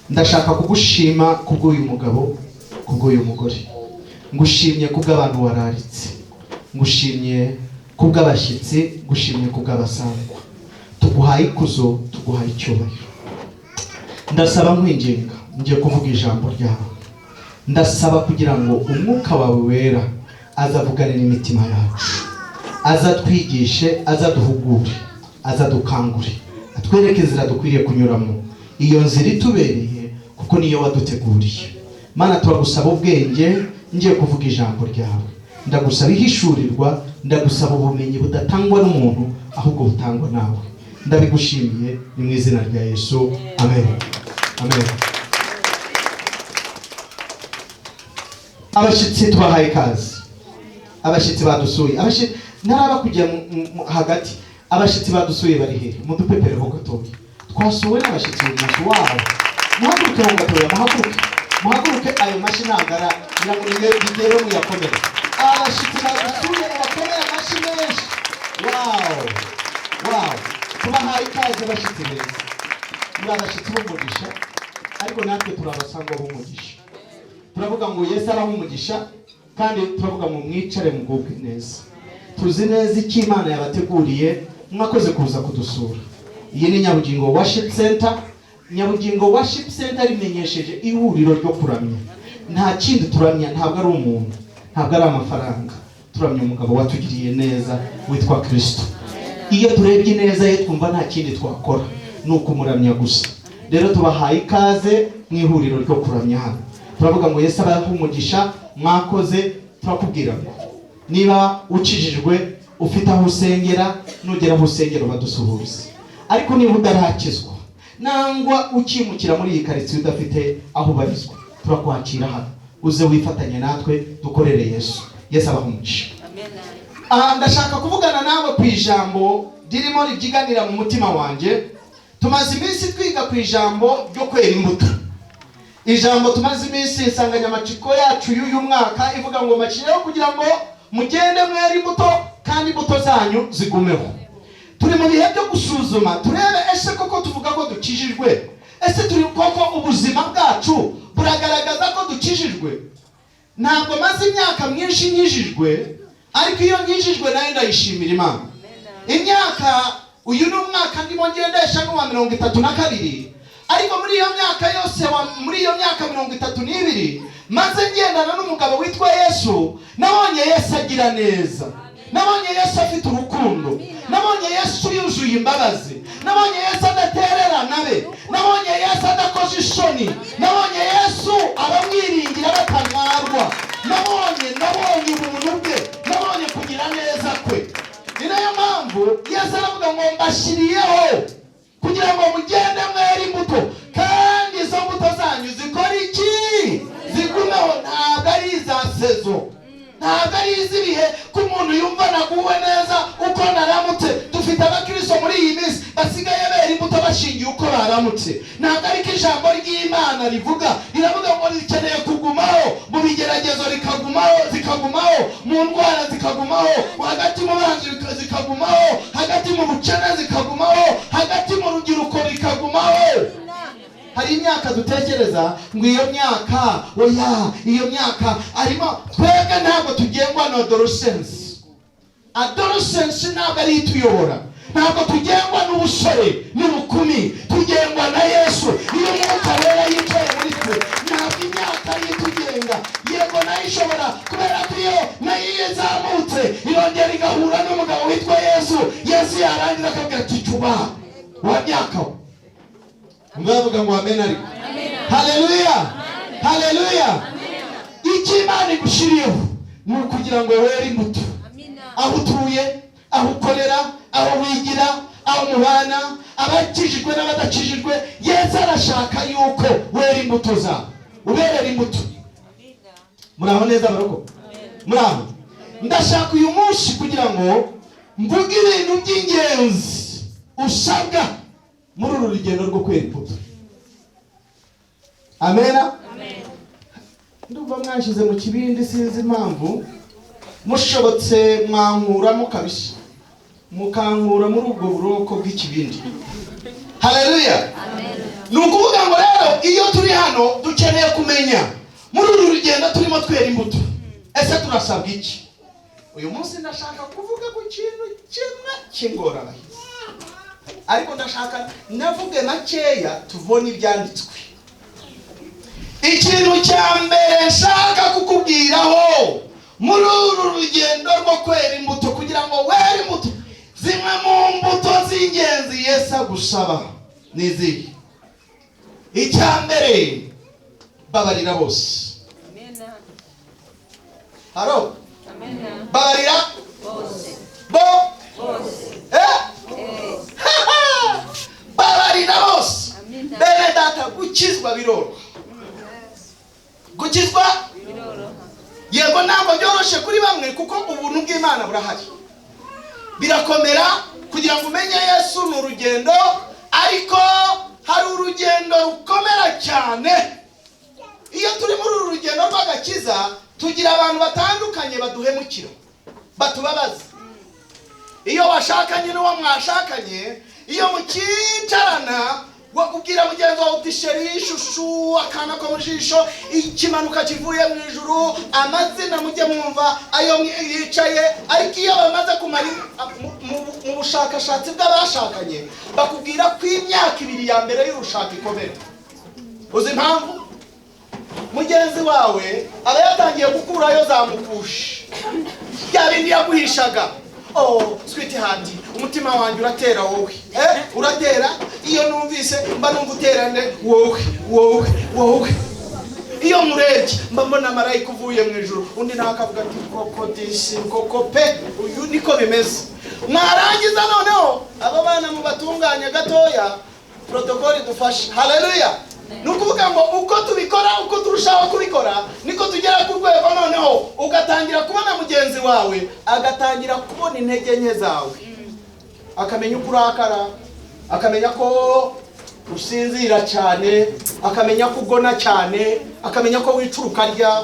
Ndashaka kugushima kubw'uyu mugabo, kubw'uyu mugore. Ngushimye kubw'abantu wararitse, ngushimye kubw'abashyitsi, ngushimye kubw'abasangwa. Tuguhaye ikuzo, tuguhaye icyubahiro. Ndasaba nkwinginga, ngiye kuvuga ijambo ryawe. Ndasaba kugira ngo umwuka wawe wera azavugane n'imitima yacu, azatwigishe, azaduhugure, azadukangure, atwereke inzira dukwiriye kunyuramo, iyo nzira itubereye kuko niyo waduteguriye. Mana, turagusaba ubwenge, ngiye kuvuga ijambo ryawe. Ndagusaba ihishurirwa, ndagusaba ubumenyi budatangwa n'umuntu ahubwo butangwa nawe. Ndabigushimiye, ni mu izina rya Yesu, amen, amen. Abashyitsi tubahaye ikaze, abashyitsi badusuye, ntaraba kujya hagati. Abashyitsi badusuye bari hehe? Mudupepereho gatoya. Twasuwe n'abashyitsi uyu munsi wabo. Muhaguruke ho gatoya, muhaguruke, muhaguruke. Ayo mashyi ntabwo ngira ngo bigere muyakomere. Abashyitsi badusuye mubakomere amashyi menshi. Wow, wow, tubahaye ikaze abashyitsi beza. Muri abashyitsi b'umugisha, ariko natwe turi abasangwa b'umugisha. Turavuga ngo Yesu abahe umugisha, kandi turavuga ngo mwicare mugubwe neza. Tuzi neza icyo Imana yabateguriye, mwakoze kuza kudusura. Iyi ni Nyabugingo Worship Center. Nyabugingo Worship Center rimenyesheje ihuriro ryo kuramya. Nta kindi turamya, ntabwo ari umuntu, ntabwo ari amafaranga. Turamya umugabo watugiriye neza witwa Kristo. Iyo turebye neza ye twumva nta kindi twakora, ni ukumuramya gusa. Rero tubahaye ikaze mu ihuriro ryo kuramya hano. Turavuga ngo Yesu abahe umugisha, mwakoze. Turakubwira ngo niba ukijijwe ufite aho usengera, nugera aho usengera badusuhuze. Ariko niba udarakizwa nangwa ukimukira muri iyi karitsiye udafite aho ubarizwa, turakwakira hano, uze wifatanye natwe dukorere Yesu. Yesu abahe umugisha. Ndashaka kuvugana nawe ku ijambo ririmo ribyiganira mu mutima wanjye. Tumaze iminsi twiga ku ijambo ryo kwera imbuto. Ijambo tumaze iminsi, insanganyamatsiko yacu y'uyu mwaka ivuga ngo mbashyirireho kugira ngo mugende mwere imbuto kandi imbuto zanyu zigumeho. Turi mu bihe byo gusuzuma turebe ese koko tuvuga ko dukijijwe, ese turi koko ubuzima bwacu buragaragaza ko dukijijwe. Ntabwo maze imyaka myinshi nkijijwe, ariko iyo nkijijwe nayo ndayishimira Imana. Imyaka, uyu ni umwaka ndimo ngendesha n'uwa 32, ariko muri iyo myaka yose, muri iyo myaka 32 maze ngendana n'umugabo witwa Yesu, nabonye Yesu agira neza, nabonye Yesu afite urukundo, nabonye Yesu yuzuye imbabazi, nabonye Yesu adatererana be, nabonye Yesu adakoze isoni, nabonye Yesu abamwiringira batamwarwa, nabonye ubuntu bwe, nabonye kugira neza kwe. Ni nayo mpamvu Yesu aravuga ngo mbashyiriyeho kugira ngo mugende mwere imbuto, kandi izo mbuto zanyu zikora iki? Zigumeho. Ntabwo ari iza sezo, ntabwo ari iz'ibihe ko umuntu yumva naguwe neza uko naramutse. Dufite abakristo muri iyi minsi basigaye bera imbuto bashingiye uko baramutse. Ntabwo ariko ijambo ry'Imana rivuga, riravuga ngo rikeneye kugumaho mu bigeragezo, rikagumaho, zikagumaho mu ndwara, zikagumaho hagati mu banzi, zikagumaho hagati mu bukene, zikagumaho hagati mu rubyiruko, rikagumaho. Hari imyaka dutekereza ngo iyo myaka, oya, iyo myaka arimo. Twebwe ntabwo tugengwa na adolescence. Adolescence ntabwo ari ituyobora, ntabwo tugengwa n'ubusore n'ubukumi, tugengwa na Yesu. Iyo umwuka wera yicaye muri twe, ntabwo imyaka ari itugenga. Yego nayo ishobora, kubera ko iyo nayo iyo izamutse irongera igahura n'umugabo witwa Yesu. Yesu yarangiza akabwira ati cuba wa myaka we. Mbavuga ngo amen. Ariko haleluya, haleluya. Icyo Imana igushyiriyeho ni ukugira ngo were imbuto aho utuye, aho ukorera, aho wigira, aho mubana, abakijijwe n'abadakijijwe. Yesu arashaka yuko wera imbuto zawe, uberera imbuto. Muraho neza baroko? Muraho. Ndashaka uyu munsi kugira ngo mvuge ibintu by'ingenzi usabwa muri uru rugendo rwo kwera imbuto. Amena. Ndumva mwashyize mu kibindi, sinzi impamvu. Mushobotse mwankuramo kabisa, mukankura muri ubwo buroko bw'ikibindi. Haleluya. Ni ukuvuga ngo rero iyo turi Kumenya muri uru rugendo turimo twera imbuto, ese turasabwa iki? Uyu munsi ndashaka kuvuga ku kintu kimwe cy'ingorabahizi, ariko ndashaka navuge makeya tubone ibyanditswe. Ikintu cya mbere nshaka kukubwiraho muri uru rugendo rwo kwera imbuto, kugira ngo were imbuto, zimwe mu mbuto z'ingenzi Yesu agusaba ni izihe? Icya mbere, babarira bose. Haro, babarira bo, eh? Babarira bose. Bene data, gukizwa biroroha. Gukizwa, yego, ntabwo byoroshye kuri bamwe, kuko ubuntu bw'Imana burahari. Birakomera kugira ngo umenye Yesu, ni urugendo, ariko hari urugendo rukomera cyane. Iyo turi muri uru rugendo rw'agakiza, tugira abantu batandukanye baduhemukira, batubabaza. Iyo washakanye n'uwo mwashakanye, iyo mukicarana, wakubwira mugenzi wawe uti: "Chéri, chouchou, akana ko mu jisho, ikimanuka kivuye mu ijuru," amazina mujye mwumva ayo yicaye. Ariko iyo bamaze kumara mu bushakashatsi bw'abashakanye, bakubwira ko imyaka 2 ya mbere y'urushaka ikomera. Uzi impamvu? Mugenzi wawe aba yatangiye gukurayo za mukushi, bya bindi yaguhishaga: "Oh sweetheart, umutima wanjye uratera wowe, uratera. Iyo numvise mba numva utera nde? Wowe, wowe, wowe. Iyo murebye mba mbona marayika uvuye mu ijuru." Undi nawe akavuga ati: "Koko disi, koko pe, uyu niko bimeze." Mwarangiza noneho aba bana mubatunganye gatoya, protocole idufashe. Haleluya! Ni ukuvuga ngo uko tubikora, uko turushaho kubikora, niko tugera ku rwego noneho ugatangira kubona mugenzi wawe, agatangira kubona intege nke zawe, akamenya uko urakara, akamenya ko usinzira cyane, akamenya ko ugona cyane, akamenya ko wicura ukarya.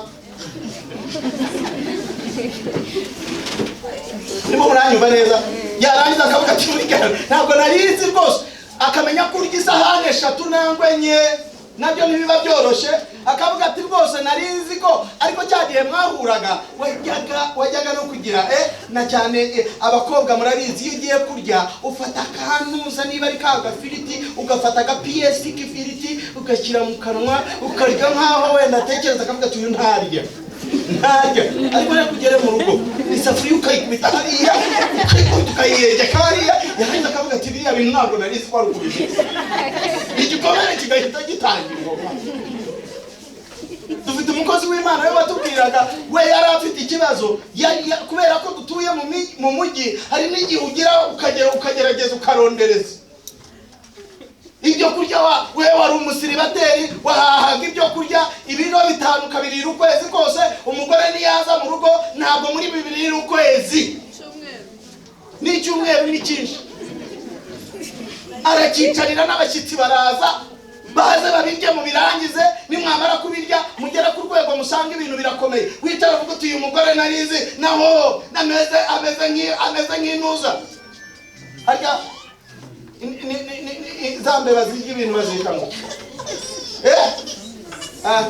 Ndimo muranyumva neza? Yarangiza akavuga ati: "Burya ntabwo narizi rwose." Akamenya ko urya isahani eshatu nangwa enye, nabyo ntibiba byoroshye. Akavuga ati: "Rwose narizi ko," ariko cya gihe mwahuraga wajyaga no kugira na cyane abakobwa murabizi, iyo ugiye kurya ufata akantuza, niba ari ka gafiriti, ugafata agapiyesi k'ifiriti ugashyira mu kanwa, ukarya nk'aho wenda atekereza akavuga ati: "Uyu ntarya, ntarya." Ariko rero ugere mu rugo, isafuriya ukayikubita hariya, ukayikubita, ukayiyegeka hariya, yarangiza akavuga ati: "Biriya bintu ntabwo narizi ko ari ukubimeze." Igikomere kigahita gitangirwa. Dufite umukozi w'Imana we watubwiraga, we yari afite ikibazo kubera ko dutuye mu mujyi, hari n'igihe ugira ukagera ukagerageza ukarondereza ibyo kurya. We wari umusiribateri, wahahaga ibyo kurya ibiro 5 ukabirira ukwezi kose. Umugore niyaza mu rugo, ntabwo muri bibirira ukwezi, n'icyumweru ni cyinshi. Aracyicarira n'abashyitsi baraza, baze babirye, mubirangize. Nimwamara kubirya, mugere ku rwego musanga ibintu birakomeye. Wicara uvuga uti: "Uyu mugore narizi naho nameze ameze nk'intuza." Harya za mbeba zirya ibintu bazita ngo ah,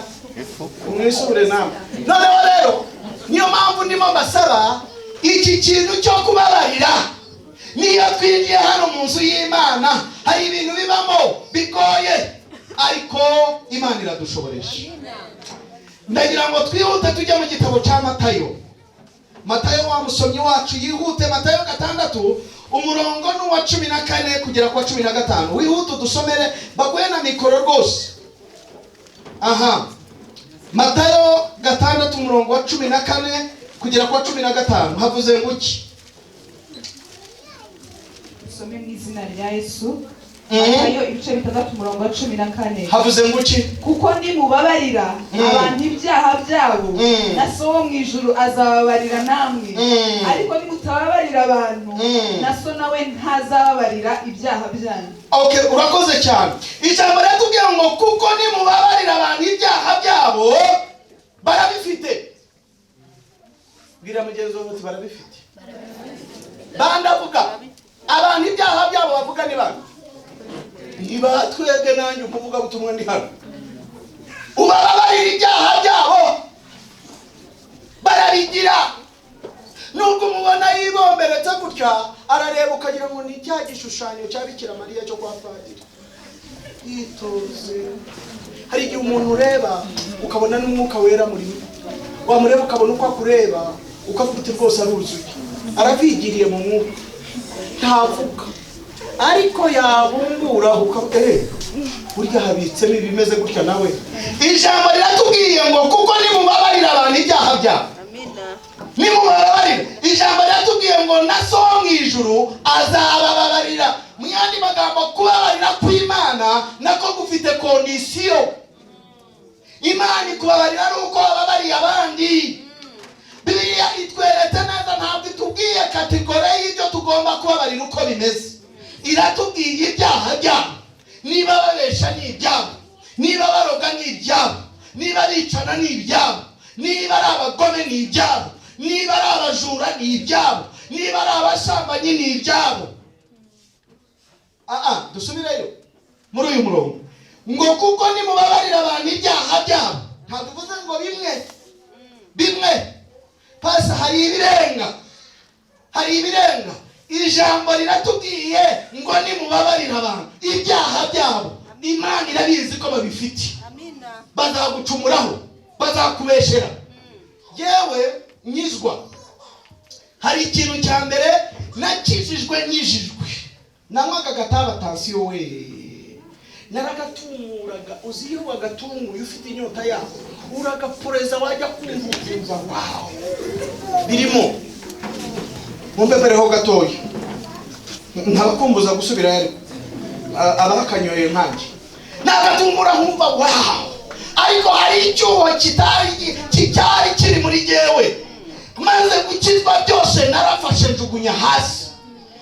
mwisubire namwe. Noneho rero niyo mpamvu ndimo mbasaba iki kintu cyo kubabarira. Niyo twinjiye hano mu nzu y'Imana, hari ibintu bibamo bigoye, ariko Imana iradushoboresha. Ndagira ngo twihute tujye mu gitabo cya Matayo. Matayo, wa musomyi wacu yihute. Matayo 6, umurongo ni uwa 14 kugera ku wa 15. Wihute udusomere, baguhe na mikoro rwose. Aha, Matayo 6, umurongo wa 14 kugera ku wa 15, havuze ngo iki? Dusome mu izina rya Yesu. Matayo ibice 6, umurongo wa 14. Havuze ngo iki? Kuko nimubabarira abantu ibyaha byabo, na So wo mu ijuru azababarira namwe. Ariko nimutababarira abantu, na So nawe ntazababarira ibyaha byanyu. Okay, urakoze cyane. Ijambo riratubwira ngo kuko nimubabarira abantu ibyaha byabo. Barabifite. Bwira mugenzi wawe uti: "Barabifite." Bandavuga abantu ibyaha byabo, bavuga ni bande? Niba twebwe, nanjye umuvugabutumwa ndi hano. Ubababarira ibyaha byabo, barabigira. Nubwo umubona yibomberetse gutya, arareba ukagira ngo ni cya gishushanyo cya Bikira Mariya cyo kwa padiri. Yitoze. Hari igihe umuntu ureba ukabona n'umwuka wera muri we, wamureba ukabona uko akureba ukavuga uti rwose aruzuye, aravigiriye mu mwuka, ntavuga, ariko yabumbura ukavuga burya habitsemo ibimeze gutya nawe. Ijambo riratubwiye ngo kuko nimubabarira abantu ibyaha byabo, nimubabarira, ijambo riratubwiye ngo na So wo mu ijuru azabababarira. Mu yandi magambo, kubabarira kw'Imana nako gufite condition. Imana ikubabarira ari uko wababariye abandi. Bibiliya itweretse neza, ntabwo itubwiye catégorie y'ibyo tugomba kubabarira uko bimeze. Iratubwiye ibyaha byabo. Niba babesha ni ibyabo, niba baroga ni ibyabo, niba bicana ni ibyabo, niba ari abagome ni ibyabo, niba ari abajura ni ibyabo, niba ari abasambanyi ni ibyabo. Dusubireyo muri uyu murongo ngo kuko nimubabarira abantu ibyaha byabo. Ntabwo bivuze ngo bimwe bimwe pasi, hari ibirenga, hari ibirenga. Ijambo riratubwiye ngo nimubabarira abantu ibyaha byabo, Imana irabizi ko babifite, bazagucumuraho, bazakubeshera. Yewe nyizwa, hari ikintu cya mbere nakijijwe, nyijijwe nanywaga agataba attention we, naragatumuraga. Uzi iyo wagatunguye ufite inyota yako, uragapureza, wajya kumva ukumva wow, birimo. Mumbebereho gatoya, ntabakumbuza gusubirayo, ariko abakanyoye nkanjye nagatumura nkumva wow. Ariko hari icyuho kitari kicyari kiri muri jyewe. Maze gukizwa, byose narafashe njugunya hasi.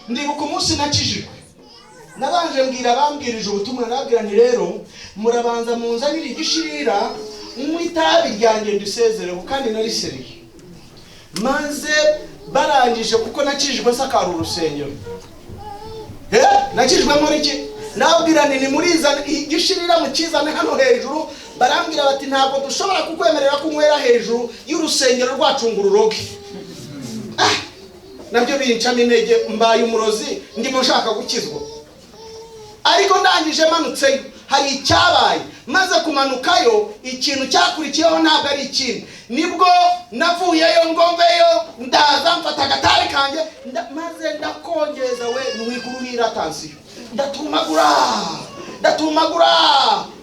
Ndibuka umunsi nakijijwe, nabanje mbwira abambwirije ubutumwa, nababwira nti rero murabanza munzanire igishirira, nywa itabi ryanjye ndisezereho, kandi narisereye. Maze barangije, kuko nakijijwe nsakara urusengero, nakijijwe muri iki, nababwira nti nimurizane igishirira mukizane hano hejuru. Barambwira bati ntabwo dushobora kukwemerera kunywera hejuru y'urusengero rwacu ngo ururoge. Ah, nabyo bincamo intege, mbaye umurozi ndimo nshaka gukizwa. Ariko ndangije manutseyo, hari icyabaye. Maze kumanukayo, ikintu cyakurikiyeho ntabwo ari ikindi, nibwo navuyeyo ngo mveyo, ndaza mfata agatabi kanjye, maze ndakongeza we nwiguruhira attention, ndatumagura, ndatumagura.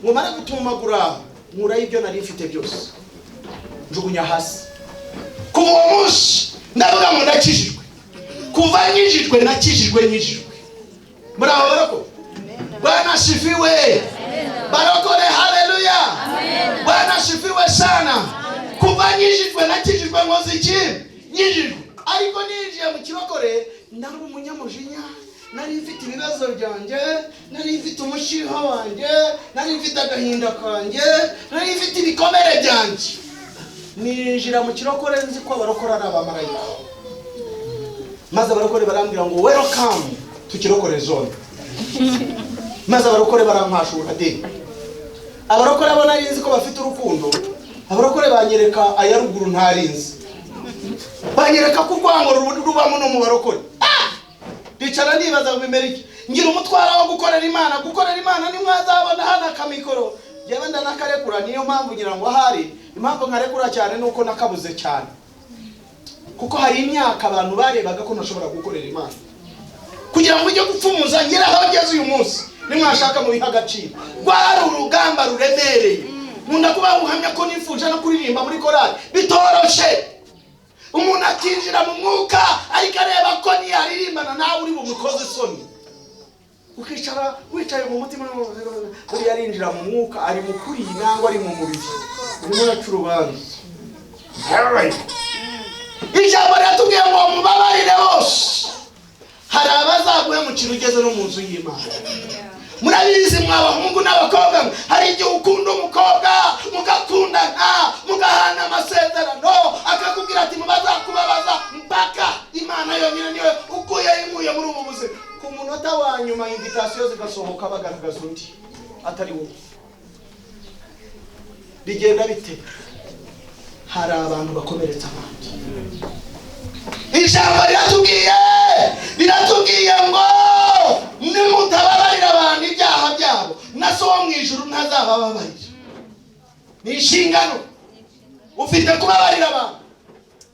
Ngo mare gutumagura, nkurayo ibyo nari mfite byose njugunya hasi. Kuva uwo munsi ndavuga ngo ndakijijwe. Kuva nkijijwe, nakijijwe nkijijwe. Muri aho baroko, Bwana asifiwe. Barokore, haleluya, Bwana asifiwe sana. Kuva nkijijwe, nakijijwe nkoze iki? Nkijijwe. Ariko ninjiye mu kirokore nari umunyamujinya, nari mfite ibibazo byanjye, nari mfite umushiha wanjye, nari mfite agahinda kanjye, nari mfite ibikomere byanjye. Ninjira mu kirokore nzi ko abarokore ari abamarayika, maze abarokore barambwira ngo welcome to kirokore zone. Maze abarokore barampashura de. Abarokore abo nari nzi ko bafite urukundo, abarokore banyereka aya ruguru ntarinzi, banyereka ko urwango rubamo no mu barokore. Ah! Ndicara ndibaza ngo bimera iki? Ngira umutwaro wo gukorera Imana. Gukorera Imana nimwazabona hano akamikoro, njyewe ndanakarekura. Niyo mpamvu ngira ngo ahari impamvu nkarekura cyane nuko nakabuze cyane, kuko hari imyaka abantu barebaga ko ntashobora gukorera Imana kugira ngo ujye gupfumuza ngere aho ngeze uyu munsi. Nimwashaka mubihe agaciro, rwari urugamba ruremereye. Nkunda kuba ubuhamya ko nifuje no kuririmba muri korali bitoroshe, umuntu akinjira mu mwuka ariko areba ko niyaririmbana nawe uri bumukoze isoni, ukicara wicaye mu mutima, buriya arinjira mu mwuka ari mu kuri nangwa ari mu mubiri, urimo uraca urubanza. Ijambo riratubwiye ngo mubabarire bose. Hari abazaguhemukira ugeze no mu nzu y'Imana. Murabizi mwa bahungu n'abakobwa, hari igihe ukunda umukobwa, mugakundana, mugahana amasezerano, akakubwira ati mubazakubabaza mpaka Imana yonyine niyo ukuye inkuye muri ubu buzima. Ku munota wa nyuma invitation zigasohoka, bagaragaza undi atari wowe. Bigenda bite? Hari abantu bakomeretsa abandi. Ijambo riratubwiye ngo nimutababarira abantu ibyaha byabo, na So wo mu ijuru ntazabababarira. Ni inshingano ufite kubabarira abantu.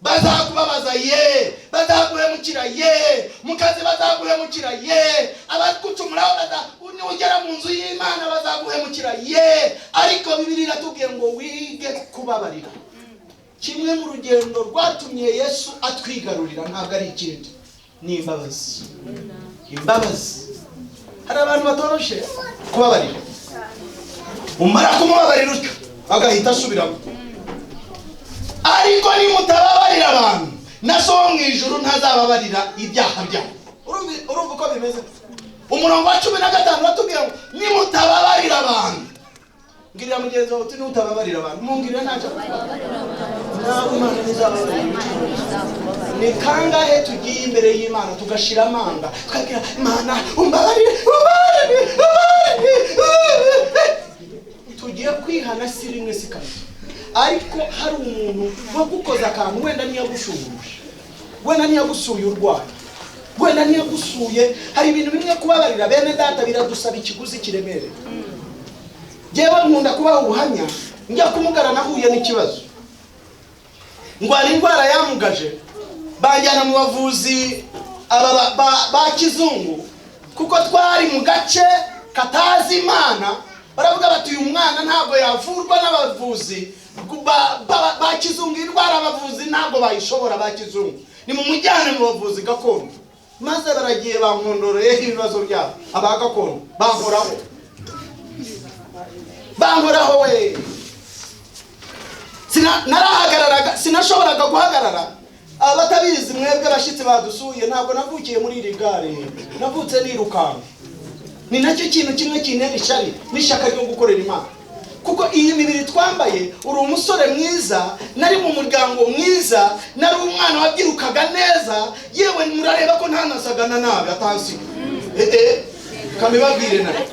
Bazakubabaza ye, bazaguhemukira ye, mu kazi bazaguhemukira ye, abagucumuraho nugera mu nzu y'Imana bazaguhemukira ye, ariko Bibiliya iratubwiye ngo wige kubabarira. Kimwe mu rugendo rwatumye Yesu atwigarurira ntabwo ari ikindi, ni imbabazi. Imbabazi. Hari abantu batoroshe kubabarira. Umara kumubabarira utyo agahita asubiramo. Ariko nimutababarira abantu, na So wo mu ijuru ntazababarira ibyaha byabo. Urumva uko bimeze? Umurongo wa 15 uratubwira ngo nimutababarira abantu. Mbwirira mugenzi wawe uti nutababarira abantu, mumbwirira ntacyo, nawe Imana ntizababarira ibicumuro. Ni kangahe tugiye imbere y'Imana tugashira amanga, tukabwira Imana umbabarire, umbabarire, umbabarire? Tugiye kwihana si rimwe si kabiri, ariko hari umuntu wagukoze akantu, wenda ntiyagushuhuje, wenda ntiyagusuye urwaye, wenda ntiyagusuye. Hari ibintu bimwe kubabarira, bene data, biradusaba ikiguzi kiremereye. Njyewe nkunda kubaha ubuhamya. Njya kumugara nahuye n'ikibazo, ndwara indwara yamugaje, banjyana mu bavuzi aba ba kizungu, kuko twari mu gace katazi Imana. Baravuga bati uyu mwana ntabwo yavurwa n'abavuzi ba kizungu, indwara abavuzi ntabwo bayishobora ba kizungu, nimumujyane mu bavuzi gakondo. Maze baragiye bankondoreye ibibazo byabo aba gakondo, bankoraho, bankoraho we. Narahagararaga, sinashoboraga guhagarara. Abatabizi mwebwe abashyitsi badusuye, ntabwo navukiye muri iri gare, navutse nirukanka. Ni nacyo kintu kimwe kintera ishyari n'ishyaka ryo gukorera Imana, kuko iyi mibiri twambaye, uri umusore mwiza, nari mu muryango mwiza, nari umwana wabyirukaga neza, yewe murareba ko ntanasaga na nabi atansiga. Kamibabwire nawe,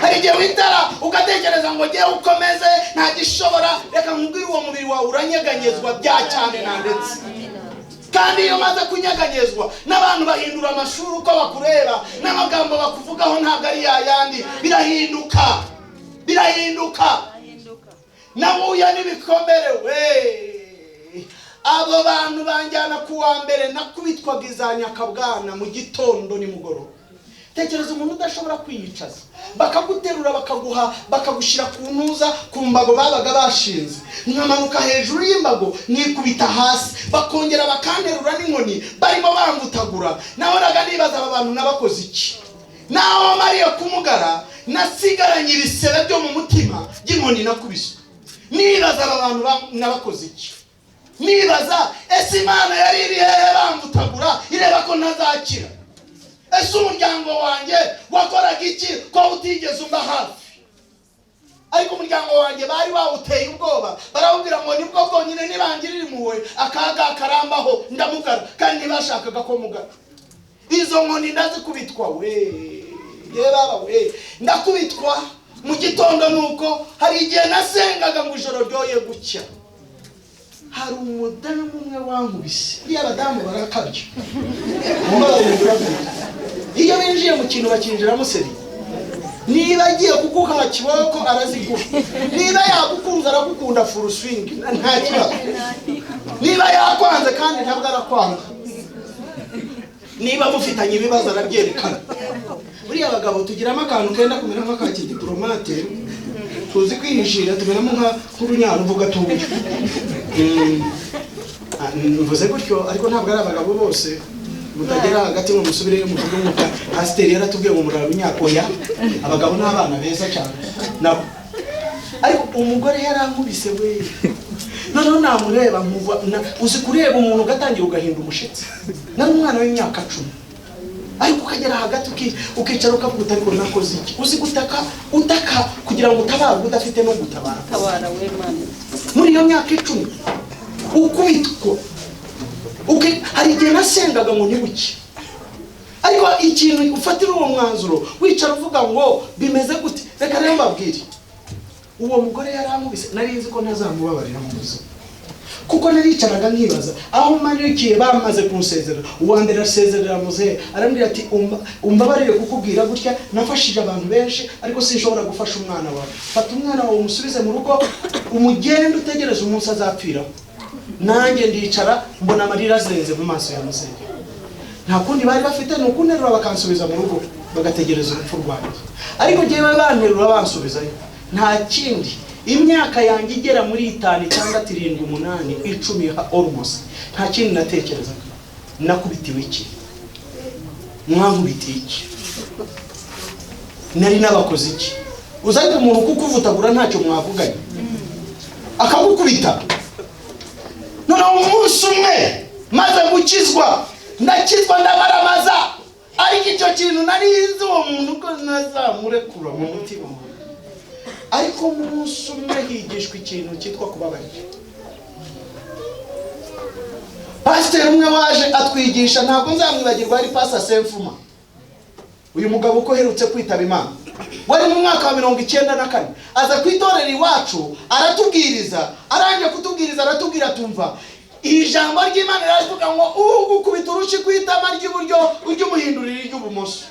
hari igihe witara ugatekereza ngo ngewe ukomeze nta gishobora. Reka nkubwire, uwo mubiri wawe uranyeganyezwa bya cyane na ndetse, kandi iyo umaze kunyeganyezwa n'abantu bahindura amashuri uko bakureba, n'amagambo bakuvugaho ntabwo ari yayandi, birahinduka, birahinduka. Nahuye n'ibikomere we. Abo bantu banjyana ku wa mbere, nakubitwaga iza nyakabwana mu gitondo nimugoroba. Tekereza umuntu udashobora kwiyicaza, bakaguterura, bakaguha, bakagushyira ku ntuza, ku mbago babaga bashinze, nkamanuka hejuru y'imbago nkikubita hasi, bakongera bakanterura n'inkoni barimo bambutagura. Nahoraga nibaza aba bantu nabakoze iki? Naho mariye kumugara, nasigaranye ibisebe byo mu mutima by'inkoni nakubiswe, nibaza aba bantu nabakoze iki, nibaza ese Imana yari iri hehe bambutagura ireba ko ntazakira? Ese umuryango wanjye wakoraga iki ko utigeze umba hafi? Ariko umuryango wanjye bari bawuteye ubwoba, barawubwira ngo nibwo bwonyine nibangirira impuhwe akaga karambaho ndamugara, kandi ntibashakaga ko mugara. Izo nkoni ndazikubitwa we, ye baba we, ndakubitwa mu gitondo. Nuko hari igihe nasengaga ngo ijoro ryoye gucya. Hari umudamu umwe wankubise. Buriya abadamu barakabya, iyo binjiye mu kintu bakinjiramo seri. Niba agiye kuguha kiboko araziguha, niba yagukunze aragukunda full swing, nta kibazo. Niba yakwanze kandi ntabwo arakwanga, niba mufitanye ibibazo arabyerekana. Buriya abagabo tugiramo akantu kenda kumera nk'aka kidiporomate, tuzi kwihishira, tumeramo nk'urunyaruvu gatoya. Mvuze gutyo ariko ntabwo ari abagabo bose. Mutagera hagati ngo musubireyo muvuge ngo pasiteri yaratubwiye ngo murara oya. Abagabo ni abana beza cyane nabo. Ariko umugore yarankubise we, noneho namureba nkumva uzi kureba umuntu ugatangira ugahinda umushitsi. Nari umwana w'imyaka 10, ariko ukagera hagati ukicara ukavuga uti ariko nakoze iki? Uzi gutaka, utaka kugira ngo utabarwe udafite no gutabara. Tabara we Mana. Muri iyo myaka 10 ukubitwa, hari igihe nasengaga ngo ntibuke. Ariko ikintu ufatira uwo mwanzuro, wicara uvuga ngo bimeze gute? Reka rero mbabwire, Uwo mugore yarankubise, nari nzi ko ntazamubabarira mu buzima, kuko naricaraga nkibaza aho manikiye. Bamaze kunsezerera, uwa mbere asezerera muzehe, arambwira ati: "Umbabarire kukubwira gutya, nafashije abantu benshi ariko sinshobora gufasha umwana wawe. Fata umwana wawe umusubize mu rugo, umugende utegereze umunsi azapfiraho." Nanjye ndicara, mbona amarira azenze mu maso ya muzehe. Nta kundi bari bafite, ni ukunterura bakansubiza mu rugo, bagategereza urupfu rwanjye. Ariko njyewe banterura bansubizayo, nta kindi, imyaka yanjye igera muri 5, 6, 7, 8, 10 almost, nta kindi natekerezaga: nakubitiwe iki? Mwankubitiye iki? Nari nabakoze iki? Uza ariko umuntu kukuvutagura ntacyo mwavuganye, akagukubita. Noneho umunsi umwe maze gukizwa, ndakizwa, ndamaramaza, ariko icyo kintu nari nzi uwo muntu ko ntazamurekura mu mutima wanjye. Ariko umunsi umwe higishwa ikintu cyitwa kubabarira. Pasiteri umwe waje atwigisha, ntabwo nzamwibagirwa, ari Pastor Semfuma. Uyu mugabo uko uherutse kwitaba Imana, wari mu mwaka wa 94, aza ku itorero iwacu aratubwiriza. Arangije kutubwiriza aratubwira, tumva iri jambo ry'Imana riravuga ngo: "Ugukubita urushyi ku itama ry'iburyo ujye umuhindurira iry'ubumoso."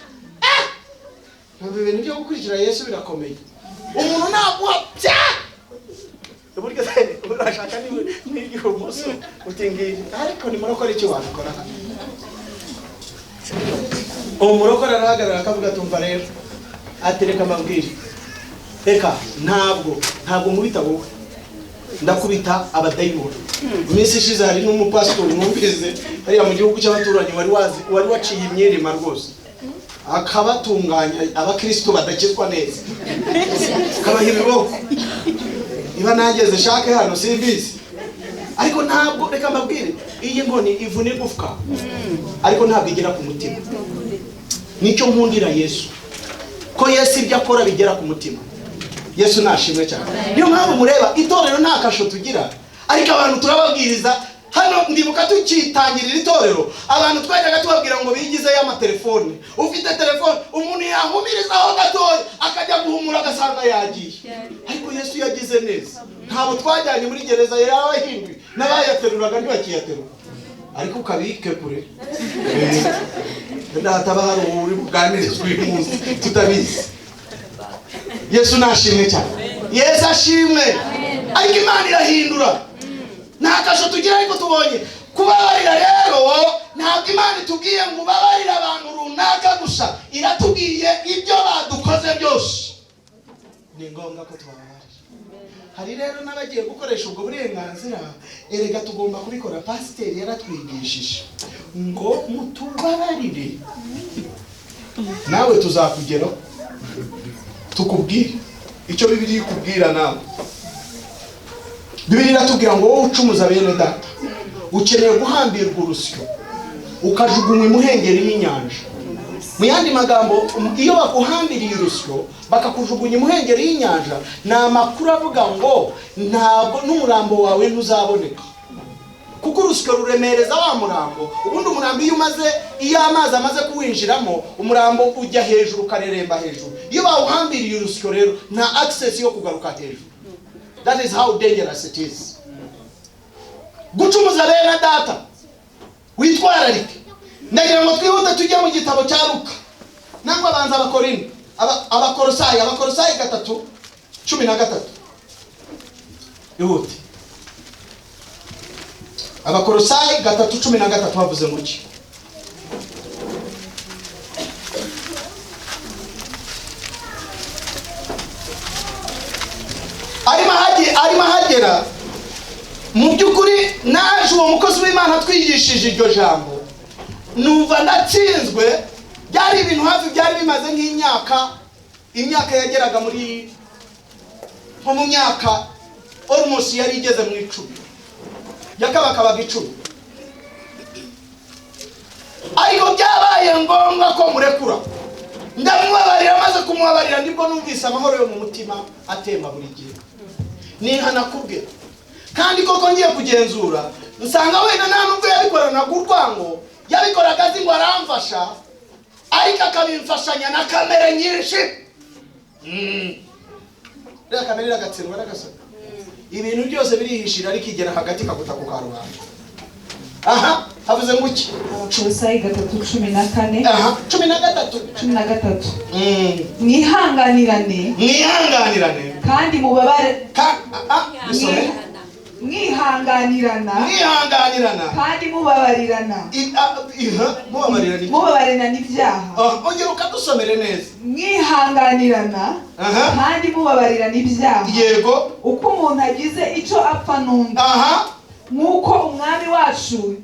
Ibi bintu byo gukurikira Yesu birakomeye. Umuntu naguha pya iburyo, urashaka n'iry'ibumoso, uti ngiri. Ariko nimurokora iki wabikora hano? Uwo murokore arahagarara akavuga, tumva rero, atereka amabwire: "Reka, ntabwo nkubita wowe, ndakubita abadayimoni." Iminsi ishize hari n'umupasitori numvise hariya mu gihugu cy'abaturanyi wari wazi, wari waciye imyirima rwose, akabatunganya abakristo badakizwa neza, akabaha ibiboko. Niba nageze shake hano simbizi, ariko ntabwo, reka mbabwire, iyi nkoni ivuna igufwa ariko ntabwo igera ku mutima. Nicyo nkundira Yesu, ko Yesu ibyo akora bigera ku mutima. Yesu nashimwe cyane. Niyo mpamvu mureba itorero nta kasho tugira, ariko abantu turababwiriza. Hano ndibuka tukitangirira itorero, abantu twajyaga tubabwira ngo bigizeyo amatelefone. Ufite telefone, umuntu yahumirizaho gatoya akajya guhumura agasanga yagiye. Ariko Yesu yagize neza, ntabwo twajyanye muri gereza, yarabahinduye, n'abayateruraga ntibakiyaterura. Ariko ukabike kure, wenda hataba hari uri buganirizwe uyu munsi tutabizi. Yesu nashimwe cyane, Yesu ashimwe. Ariko Imana irahindura. Nta kasho tugira, ariko tubonye kubabarira. Rero ntabwo Imana itubwiye ngo ubabarire abantu runaka gusa, iratubwiye ibyo badukoze byose, ni ngombwa ko tubabarira. Hari rero n'abagiye gukoresha ubwo burenganzira. Erega tugomba kubikora. Pasiteri yaratwigishije ngo mutubabarire. Nawe tuzakugeraho tukubwire icyo Bibiliya ikubwira. Nawe Bibiliya iratubwira ngo: "Wowe ucumuza bene data, ukeneye guhambirwa urusyo ukajugunywa imuhengeri y'inyanja." Mu yandi magambo, iyo baguhambiriye urusyo bakakujugunya imuhengeri y'inyanja, ni amakuru avuga ngo ntabwo n'umurambo wawe ntuzaboneka, kuko urusyo ruremereza wa murambo. Ubundi umurambo iyo umaze, iyo amazi amaze kuwinjiramo, umurambo ujya hejuru, ukareremba hejuru. Iyo bawuhambiriye urusyo rero, nta access yo kugaruka hejuru. That is how dangerous it is gucumuza bene data. Witwararike. Ndagira ngo twihute tujye mu gitabo cya Luka, nangwa abanza Abakorinto, Abakorosayi, Abakorosayi 3:13. Ihute. Abakorosayi 3:13 bavuze ngo iki? Arimo ahagera. Mu by'ukuri naje uwo mukozi w'Imana atwigishije iryo jambo, numva ndatsinzwe. Byari ibintu hafi byari bimaze nk'imyaka, imyaka yageraga muri nko mu myaka almost yari igeze mu 10, yakabakabaga 10. Ariko byabaye ngombwa ko murekura, ndamubabarira. Maze kumubabarira nibwo numvise amahoro yo mu mutima atemba buri gihe, nihana kubwe. Kandi koko ngiye kugenzura nsanga wenda nta nubwo yabikoranaga urwango, yabikoraga azi ngo aramfasha, ariko akabimfashanya na kamere nyinshi. Reka kamere iragatsindwa n'agasoni. Ibintu byose birihishira ariko igera hagati ikaguta ku karubanda. Aha havuze ngo iki? Abakolosayi 3:14. Aha 13. 13. Mwihanganirane. Mwihanganirane. Kandi mubabare. Mwihanganirana. Mwihanganirana. Kandi mubabarirana. Mubabarirana. Mubabarirana ibyaha. Ongera ukadusomere neza. Mwihanganirana. Kandi mubabarirana ibyaha. Yego. Uko umuntu agize icyo apfa n'undi. Nk'uko umwami wacu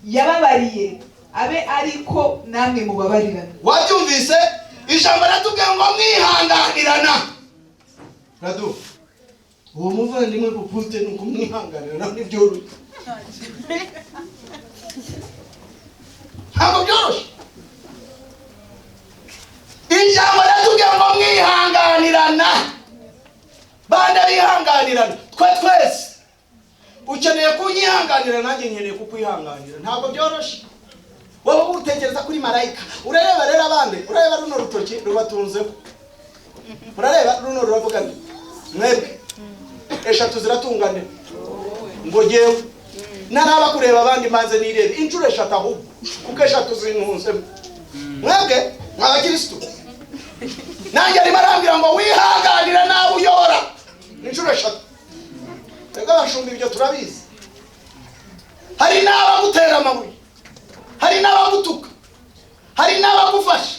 yababariye abe ariko namwe mubabarirana. Wabyumvise? Ijambo ratubwiye ngo mwihanganirana. Radu, uwo muvandimwe Pupute ni ukumwihanganira ntibyoroshye. Ntabwo byoroshye. Ijambo ratubwiye ngo mwihanganirana. Bande bihanganirana. Twe twese. Ukeneye kunyihanganira nanjye nkeneye kukwihanganira. Ntabwo byoroshye. Wowe utekereza kuri marayika. Urareba rero abandi, urareba runo rutoki rubatunzeho. Urareba runo ruravuga nti mwebwe eshatu ziratungane ngo jewe naraba kureba abandi manze nirebe inshuro eshatu ahubwo kuko eshatu zintunzemo. Mwebwe mw'abakristo nanjye arimo arambwira ngo wihanganira nawe uyobora inshuro eshatu. Twebwe abashumba ibyo turabizi. Hari n'abagutera amabuye, hari n'abagutuka, hari n'abagufasha,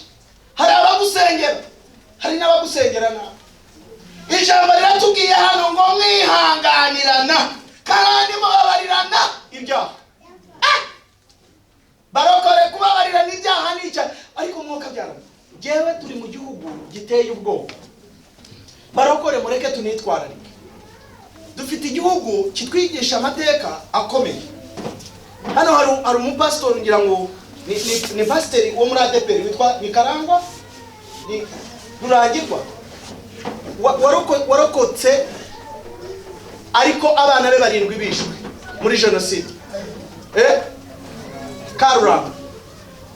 hari abagusengera, hari n'abagusengera nabi. Ijambo riratubwiye hano ngo mwihanganirana kandi mubabarirana ibyaha. Barokore kubabarirana ibyaha n'icyaha, ariko umwuka byarana. Jewe turi mu gihugu giteye ubwoba. Barokore mureke tunitwararike. Dufite igihugu kitwigisha amateka akomeye. Hano hari umupasitori ngira ngo ni pasiteri wo muri ADEPR witwa Nikarangwa ni Rurangirwa warokotse ariko abana be barindwi bishwe muri jenoside. Karuranga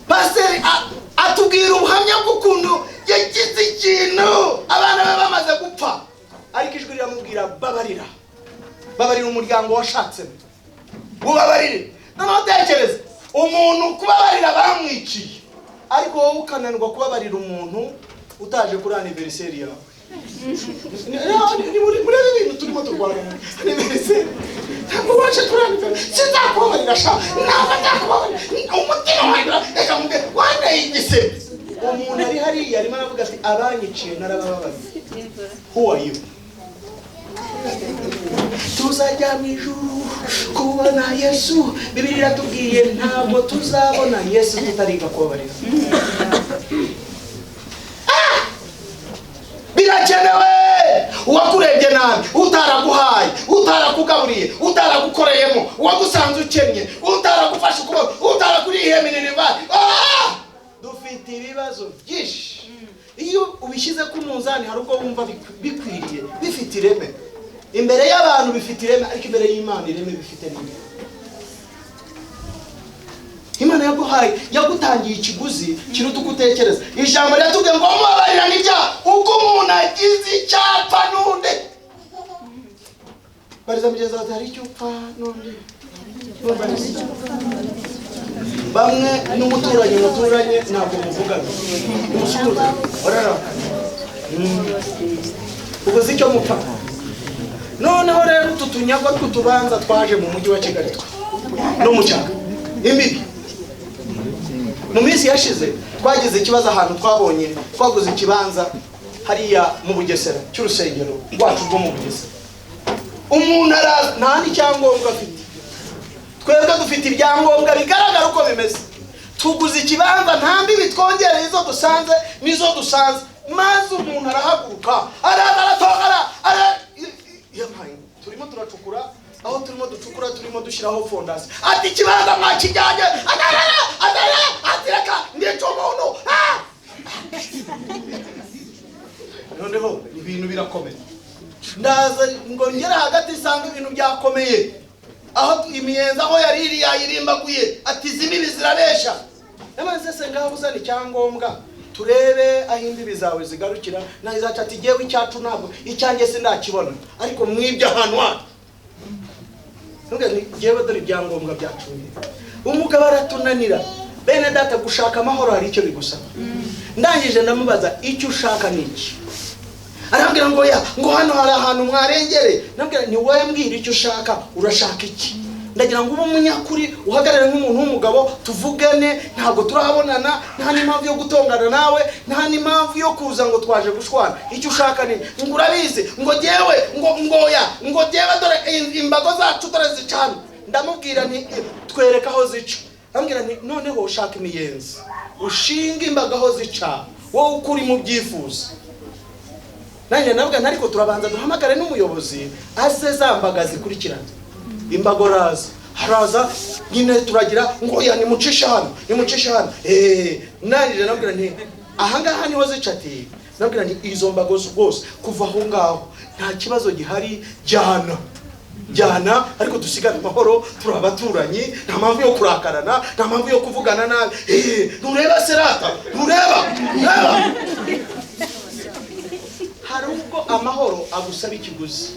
pasiteri atubwira ubuhamya bw'ukuntu yagize ikintu abana be bamaze gupfa, ariko ijwi riramubwira babarira, babarira umuryango washatsemo, ubabarire. Noneho tekereza umuntu kubabarira bamwiciye, ariko wowe ukananirwa kubabarira umuntu utaje kuri anniversaire yawe. Muri ibintu turimo turwana anniversaire, ntabwo waje kuri anniversaire, sinzakubabarira sha, ntabwo nzakubabarira, umutima wanjye reka mubwire wanteye igisebe. Umuntu ari hariya arimo aravuga ati abanyiciye narabababariye. Who are you? Tuzajya mu ijuru kubona Yesu. Bibiliya iratubwiye ntabwo tuzabona Yesu tutariga kubabarira. Birakenewe. Uwakurebye nabi, utaraguhaye, utarakugaburiye, utaragukoreyemo, uwagusanze ukennye, utaragufashe ukuboko, utarakuriye minerivari. Dufite ibibazo byinshi. Iyo ubishyize ku munzani hari ubwo wumva bikwiriye, bifite ireme. Imbere y'abantu bifite ireme, ariko imbere y'Imana ireme bifite n'ireme. Imana yaguhaye, yagutangiye ikiguzi kiruta uko utekereza. Ijambo riratubwiye ngo mubabarirane ibyaha uko umuntu agize icyapfa n'undi. Bariza mugenzi wawe hari icyo upfa n'undi. Bamwe n'umuturanyi muturanye ntabwo muvugana. Umusuhuza orara. Ubuze icyo mupfa. Noneho rero utu tunyagwa tw'utubanza twaje mu mujyi wa Kigali no mu cyaro imbibi. Mu minsi yashize twagize ikibazo ahantu twabonye twaguze ikibanza hariya mu Bugesera cy'urusengero rwacu rwo mu Bugesera. Umuntu araza nta n'icyangombwa afite. Twebwe dufite ibyangombwa bigaragara uko bimeze. Tuguze ikibanza nta mbibi twongereye izo dusanze nizo dusanze, maze umuntu arahaguruka araza aratongana turimo turacukura, aho turimo ducukura turimo dushyiraho fondasiyo. Ati ikibanza mwakijyanye, atarara atarara atireka ndica umuntu. Noneho ibintu birakomeye. Ndaza ngo ngere hagati isanga ibintu byakomeye. Aho imiyenza aho yari iri yayirimbaguye, ati izi mbibi zirabesha. Namaze se ngaho uzana icyangombwa Turebe aho imbibi zawe zigarukira. Na izacu ati jyewe icyacu ntabwo icyanjye sindakibona, ariko mwibye ahantu hacu. Ntuge nti jyewe dore ibyangombwa byacu. Umugabo aratunanira. Bene data, gushaka amahoro hari icyo bigusaba. Ndangije ndamubaza icyo ushaka ni iki. Arambwira ngo ya ngo hano hari ahantu mwarengere. Ndambwira ni wowe mbwira icyo ushaka, urashaka iki? Ndagira ngo ube umunyakuri, uhagarare nk'umuntu w'umugabo, tuvugane. Ntabwo turabonana, nta n'impamvu yo gutongana nawe, nta n'impamvu yo kuza ngo twaje gushwana. Icyo ushaka ni ngo urabizi, ngo jyewe ngo ngoya ngo jyewe dore imbago zacu dore zicana. Ndamubwira nti twereka aho zica. Ndamubwira nti noneho ushaka imiyenzi ushinga imbago aho zica, wowe uko uri mu byifuzo. Nanjye nabwo ariko turabanza duhamagare n'umuyobozi aze za mbaga zikurikirana. Imbago raza haraza nyine, turagira ngo ya nimucishe hano, nimucishe hano. Nangije nabwira nti ahangaha niho zica. Ati nabwira nti izo mbago rwose kuva aho ngaho nta kibazo gihari, jyana jyana, ariko dusigane amahoro, turi abaturanyi, nta mpamvu yo kurakarana, nta mpamvu yo kuvugana nabi. Ntureba serata, ntureba ntureba. Hari ubwo amahoro agusaba ikiguzi,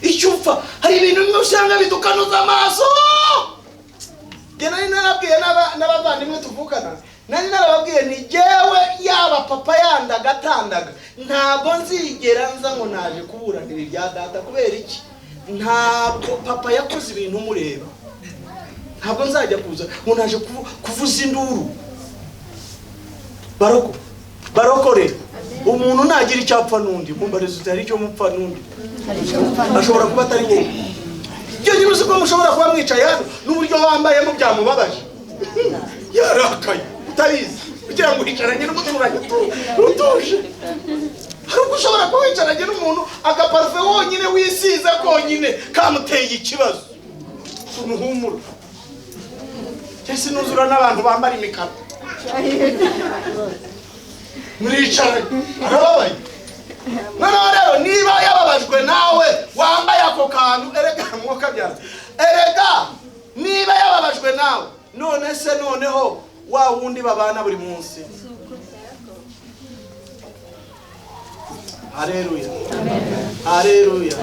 icyo upfa. Hari ibintu bimwe usanga bidukanuza amaso. Njye nari narabwiye n'abavandimwe tuvukana, nari narababwiye ni jyewe yaba papa yandaga atandaga, ntabwo nzigera nza ngo naje kuburanira ibya data. Kubera iki? Ntabwo papa yakoze ibintu mureba, ntabwo nzajya kuza ngo naje kuvuza induru. Barokore umuntu nagira icyapfa n'undi, mumbariza uti hari icyo mupfa n'undi, ashobora kuba atari wowe. Ibyo nyine uzi ko mushobora kuba mwicaye hano n'uburyo wambayemo byamubabaje, yarakaye utabizi, kugira ngo wicaranye n'umuturanyi utuje. Hari ubwo ushobora kuba wicaranye n'umuntu agaparufe wonyine wisize konyine kamuteye ikibazo, umuhumuro cyese nuzura n'abantu bambara imikara muricaranye arababaye. Noneho rero niba yababajwe nawe wambaye ako kantu, erega mwuka byara, erega niba yababajwe nawe, none se noneho wa wundi babana buri munsi. Haleluya, haleluya,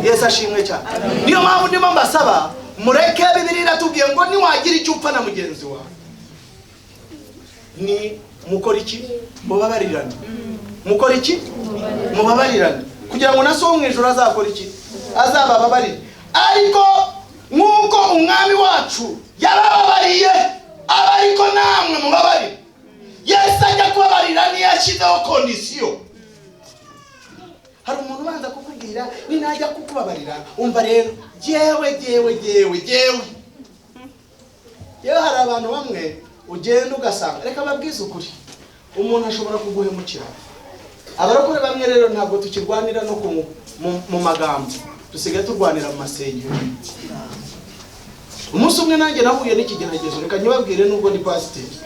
Yesu ashimwe cyane. Niyo mpamvu ndimo mbasaba mureke. Bibiliya iratubwiye ngo niwagira icyo upfa na mugenzi wawe ni mukora iki? Mubabarirane. Mukora iki? Mubabarirane, kugira ngo na so mu ijuru azakora iki? Azabababarire. Ariko nk'uko umwami wacu yarababariye, aba ariko namwe mubabarire. Yesu ajya kubabarira niyo yashyizeho kondisiyo. Hari umuntu ubanza kukubwira ninajya kukubabarira, umva rero jyewe jyewe jyewe jyewe yewe. Hari abantu bamwe ugenda ugasanga, reka babwize ukuri, umuntu ashobora kuguhemukira. Abarokore bamwe rero ntabwo tukirwanira no mu magambo, dusigaye turwanira mu masengesho. Umunsi umwe nanjye nahuye n'ikigeragezo, reka nyibabwire nubwo ndi pasiteri.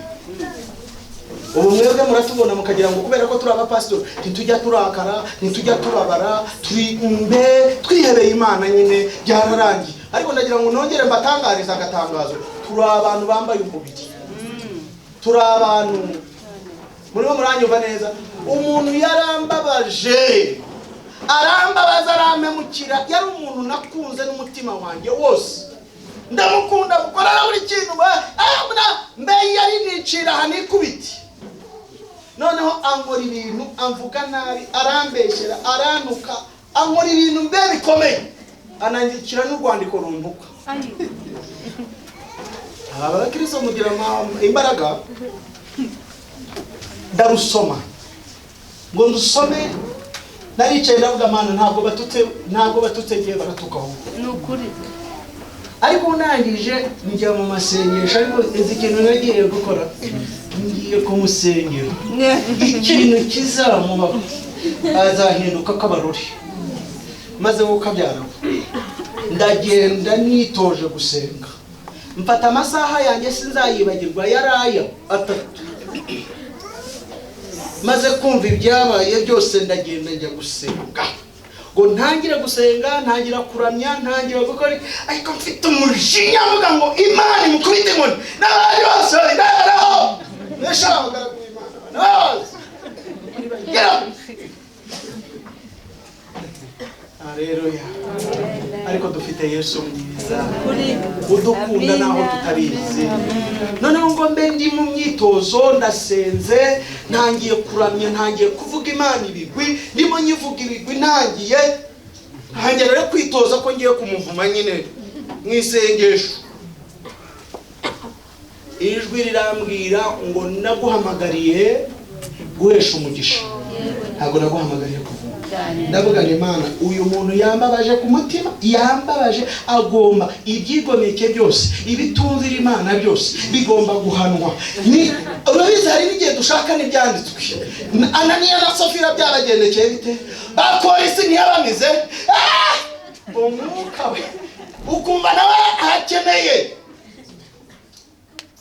Ubu mwebwe muratubona mukagira ngo kubera ko turi abapasitori ntitujya turakara, ntitujya tubabara, turi mbe twihebeye Imana nyine byararangiye. Ariko ndagira ngo nongere mbatangarize agatangazo, turi abantu bambaye umubiri, turi abantu murimo muranyumva neza. Umuntu yarambabaje, arambabaza, arampemukira. Yari umuntu nakunze n'umutima wanjye wose, ndamukunda gukorera buri kintu, mbe yari nicira aha nikubiti. Noneho ankora ibintu, amvuga nabi, arambeshyera, arantuka, ankora ibintu mbe bikomeye, anandikira n'urwandiko runtuka. Aba bakristo mugira imbaraga. Ndarusoma ngo ndusome, naricaye ndavuga Mana ntabwo batutse, ntabwo batutse gihe baratuka ahubwo ni ukuri. Ariko ndangije njya mu masengesho, ariko izi kintu nagiye gukora, ngiye kumusengera ikintu kizamubaho azahinduka kabarori maze wowe ukabyara. Ndagenda nitoje gusenga, mfata amasaha yanjye sinzayibagirwa, yaraya atatu. Maze kumva ibyabaye byose ndagenda njya gusenga, ngo ntangire gusenga, ntangira kuramya, ntangira gukora, ariko mfite umujinya mvuga ngo Imana imukubite inkoni n'abandi bose babiraraho. Neshara abagaragu b'Imana nabazi. Get up. Haleluya. Ariko dufite Yesu mwiza udukunda naho tutabizi. Noneho ngo mbe ndi mu myitozo, ndasenze, ntangiye kuramya, ntangiye kuvuga Imana ibigwi, ndimo nyivuga ibigwi, ntangiye rero kwitoza ko ngiye kumuvuma nyine mu isengesho. Ijwi rirambwira ngo naguhamagariye guhesha umugisha, ntabwo naguhamagariye kuvuma. Ndavuga nti Imana, uyu muntu yambabaje ku mutima, yambabaje, agomba ibyigomeke byose, ibitumvira Imana byose bigomba guhanwa. Ni urabizi hari n'igihe dushaka n'ibyanditswe. Ananiya na Safira byabagendekeye bite? Bakora isi ntiyabamize. Umwuka we ukumva nawe akeneye.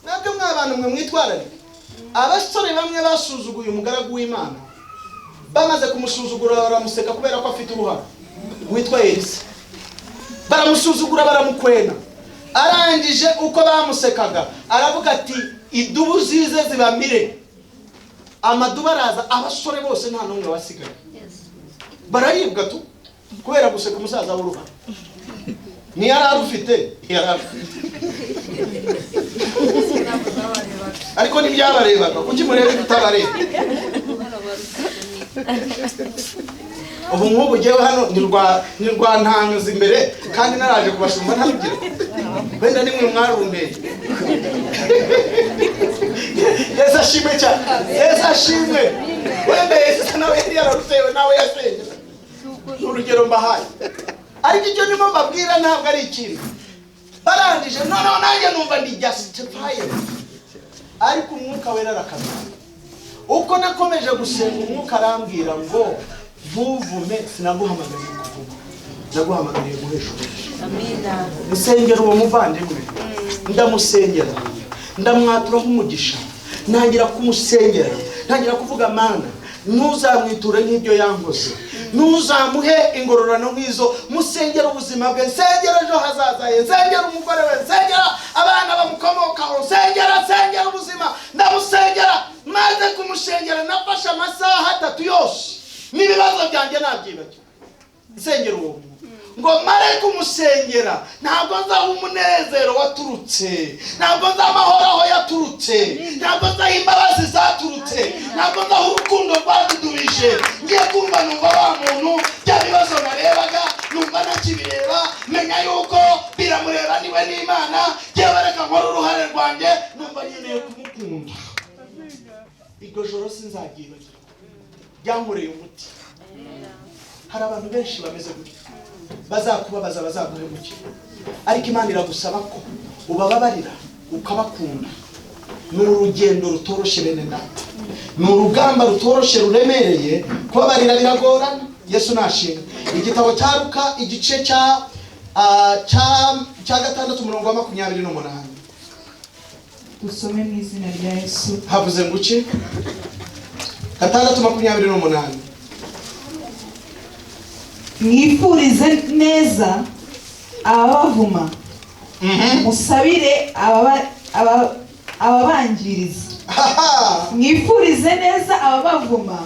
Nabyo mwabantu mwe mwitwararike. Abasore bamwe basuzuguye umugaragu w'Imana, bamaze kumusuzugura baramuseka kubera ko afite uruhara witwa Elisa. Baramusuzugura baramukwena. Arangije uko bamusekaga aravuga ati idubu zize zibamire. Amadubu araza, abasore bose nta n'umwe wasigaye. Bararibwa tu kubera guseka umusaza w'uruhara. Ni yari arufite, yari arufite. Ariko ntibyabarebaga, kuki murebe kutabareba? Ubu nk'ubu ngewe hano ni rwa ntanyuze imbere kandi naraje kubashumba ntarugira. Wenda nimwe mwarunteye. Yesu ashimwe cyane. Yesu ashimwe. Wenda Yesu nawe yari yararutewe nawe yasengera. Urugero mbahaye. Ariko icyo ndimo mbabwira ntabwo ari ikintu. Barangije noneho nanjye numva ndi justified. Ariko umwuka wera arakamira. Uko nakomeje gusenga umwuka arambwira ngo ntuvume, sinaguhamagariye kuvuma, naguhamagariye guhesha umugisha. Amina. Musengera uwo muvandimwe, ndamusengera, ndamwaturaho umugisha, ntangira kumusengera, ntangira kuvuga Mana, ntuzamwiture nk'ibyo yankoze, ntuzamuhe ingororano nk'izo, musengera ubuzima bwe, nsengera ejo hazaza he, nsengera umugore we, nsengera abana bamukomokaho, nsengera ubuzima, ndamusengera. Maze kumusengera nafashe amasaha 3 yose n'ibibazo byanjye nabyibagiwe. Nsengera uwo ngo mare kumusengera, ntabwo nzaho umunezero waturutse, ntabwo nzaho amahoro aho yaturutse, ntabwo nzaho imbabazi zaturutse, ntabwo nzaho urukundo rwadudubije. Ngiye kumva numva wa muntu bya bibazo narebaga numva ntakibireba, menya yuko biramureba niwe n'Imana. Ngewe reka nkore uruhare rwanjye, numva nkeneye kumukunda. Iryo joro sinzaryibagirwa, ryankoreye umuti. Hari abantu benshi bameze gutya, bazakubabaza, bazaguhemukira, ariko Imana iragusaba ko ubababarira ukabakunda. Ni urugendo rutoroshye bene data, ni urugamba rutoroshye ruremereye. Kubabarira biragorana. Yesu nashimwe. Igitabo cya Luka igice cya 6 umurongo wa 28. Dusome mu izina rya Yesu. Havuze ngo iki? 6:28. Mwifurize neza ababavuma, musabire ababangiriza. Mwifurize neza ababavuma,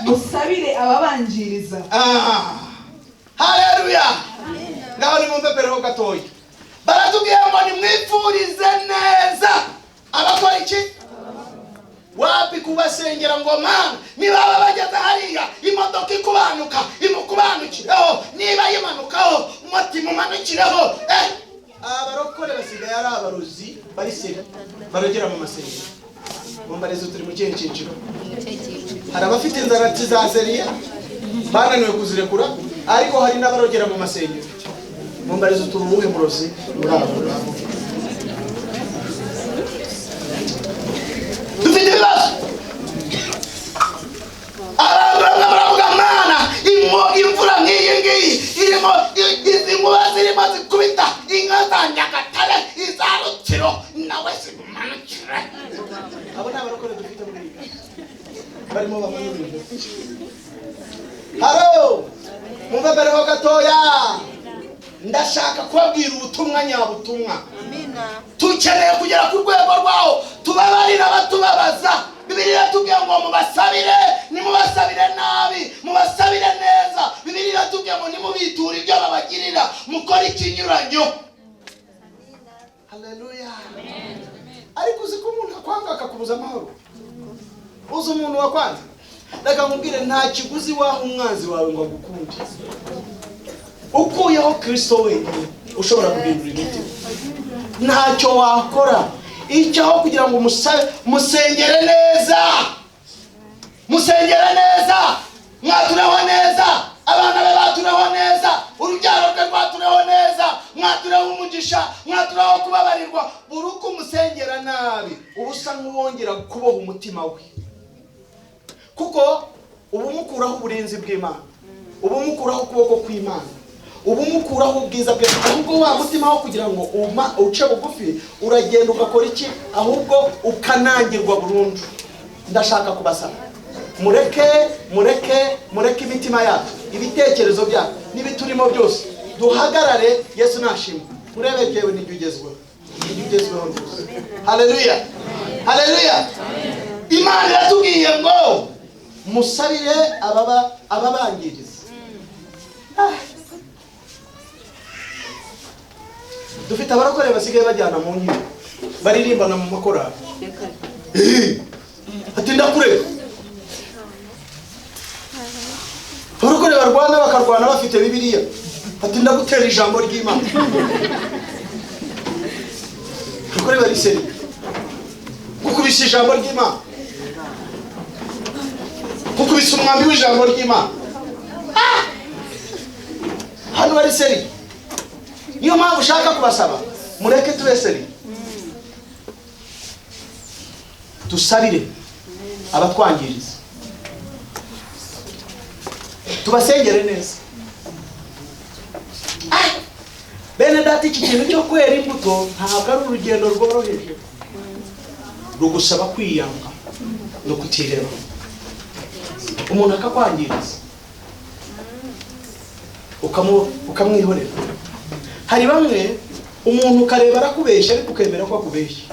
musabire ababangiriza. Haleluya. Ngaho nimumve pereho gatoya. Baratubwiye ngo nimwifurize neza abakora iki? Wapi kubasengera ngo Mana, niba bageze hariya imodoka ikubanuka imukubanukireho, niba yimanukaho umutima umanukireho. Abarokore basigaye ari abarozi bari seri barogera mu masengero. Mumbarizo turi mu kihe cyiciro? Hari abafite inzara za seriya bananiwe kuzirekura, ariko hari n'abarogera mu masengero. Mumbarizo turi uwuhe murozi muri abo? Dufite ibibazo. Abantu bamwe baravuga Mana, imvura nk'iyi ngiyi irimo izi nkuba zirimo zikubita inka za Nyagatare, iza Rutsiro, nawe zimumanukire. Abo ni abarokore dufite muri iyi barimo bamanura ibintu. Haro mumve mbere ho gatoya, ndashaka kubabwira ubutumwa nyabutumwa. Tukeneye kugera ku rwego rwaho tubabarira abatubabaza. Bibiliya iratubwiye ngo mubasabire, nimubasabire nabi, mubasabire neza. Bibiliya iratubwiye ngo nimubiture ibyo babagirira, mukore ikinyuranyo. Haleluya. Ariko uzi ko umuntu akwanga akakubuza amahoro? Uzi umuntu wakwanze? Reka nkubwire, nta kiguzi waha umwanzi wawe ngo agukunde. Ukuyeho Kristo wenyine ushobora guhindura imitima, ntacyo wakora. Icyaho kugira ngo musengere neza, musengere neza, mwatureho neza, abana be batureho neza, urubyaro rwe rwatureho neza, mwatureho umugisha, mwatureho kubabarirwa. Buri uko umusengera nabi, uba usa nk'uwongera kuboha umutima we, kuko uba umukuraho uburinzi bw'Imana, uba umukuraho ukuboko kw'Imana, uba umukuraho ubwiza bwe. Ahubwo wa mutima wo kugira ngo uce bugufi, uragenda ugakora iki? Ahubwo ukanangirwa burundu. Ndashaka kubasaba, mureke, mureke, mureke imitima yacu, ibitekerezo byacu n'ibiturimo byose, duhagarare. Yesu nashimwe. Murebe jewe nijye ugezweho, nijye ugezweho rwose. Haleluya, haleluya. Imana iratubwiye ngo musabire ababangiriza. Dufite abarokore basigaye bajyana mu nkiko, baririmbana mu makorali. Ati ndakureba. Abarokore barwana bakarwana bafite Bibiliya. Ati ndagutera ijambo ry'Imana. Abarokore bariseri gukubisa ijambo ry'Imana, gukubisa umwambi w'ijambo ry'Imana. Hano bari seri. Niyo mpamvu ushaka kubasaba, mureke tube seri, dusabire abatwangiriza, tubasengere neza. Bene data, iki kintu cyo kwera imbuto ntabwo ari urugendo rworoheje, rugusaba kwiyanga no kutireba. Umuntu akakwangiriza ukamwihorera. Hari bamwe umuntu ukareba arakubeshya ariko ukemera ko akubeshya.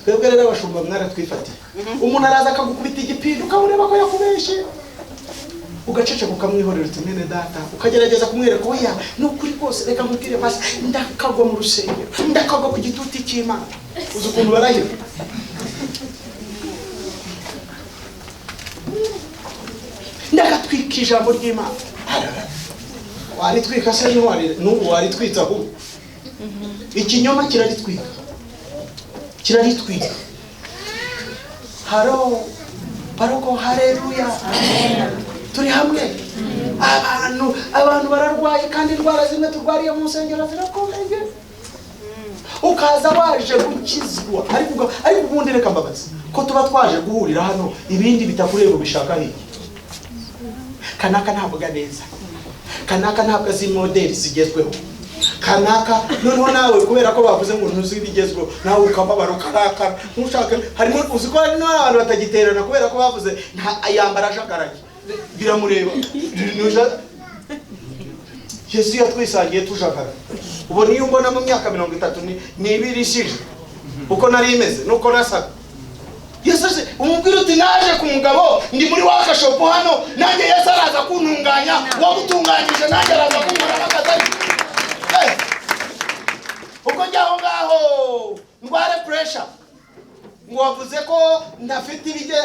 Twebwe rero abashumba mwaratwifatiye. Umuntu araza akagukubita igipindi ukamureba ko yakubeshye, ugaceceka ukamwihorera uti mwene data, ukagerageza kumwereka oya ni ukuri rwose, reka nkubwire basi, ndakagwa mu rusengero, ndakagwa ku gituti cy'Imana. Uzi ukuntu barahira? Ndagatwika ijambo ry'Imana. Waritwika se n'ubu waritwitse ahubwo. Ikinyoma kiraritwika, kiraritwika. Haro baroko, haleluya. Turi hamwe. Abantu bararwaye, kandi indwara zimwe turwariye mu nsengero zirakomeye. Ukaza waje gukizwa, ariko ubundi reka mbabaze ko tuba twaje guhurira hano, ibindi bitakureba ubishaka hirya. Kanaka ntabwo neza, kanaka ntabwo azi modeli zigezweho, kanaka noneho nawe kubera ko bavuze ngo ntuzi ibigezweho, nawe ukababara ukarakara ntushake. Harimo uzi ko hari n'abantu batagiterana kubera ko bavuze yambara ajagaraye, biramureba. Yesu yatwisangiye tujagara. Ubona iyo mbona mu myaka 32 ishije uko nari imeze nuko nasaga. Yesu umubwira uti naje ku mugabo, ndi muri workshop hano, nanjye Yesu araza kuntunganya, wagutunganyije nanjye araza kunkora n'akazi. Ubwo njyaho ngaho ndware pressure, ngo wavuze ko ntafite ibije.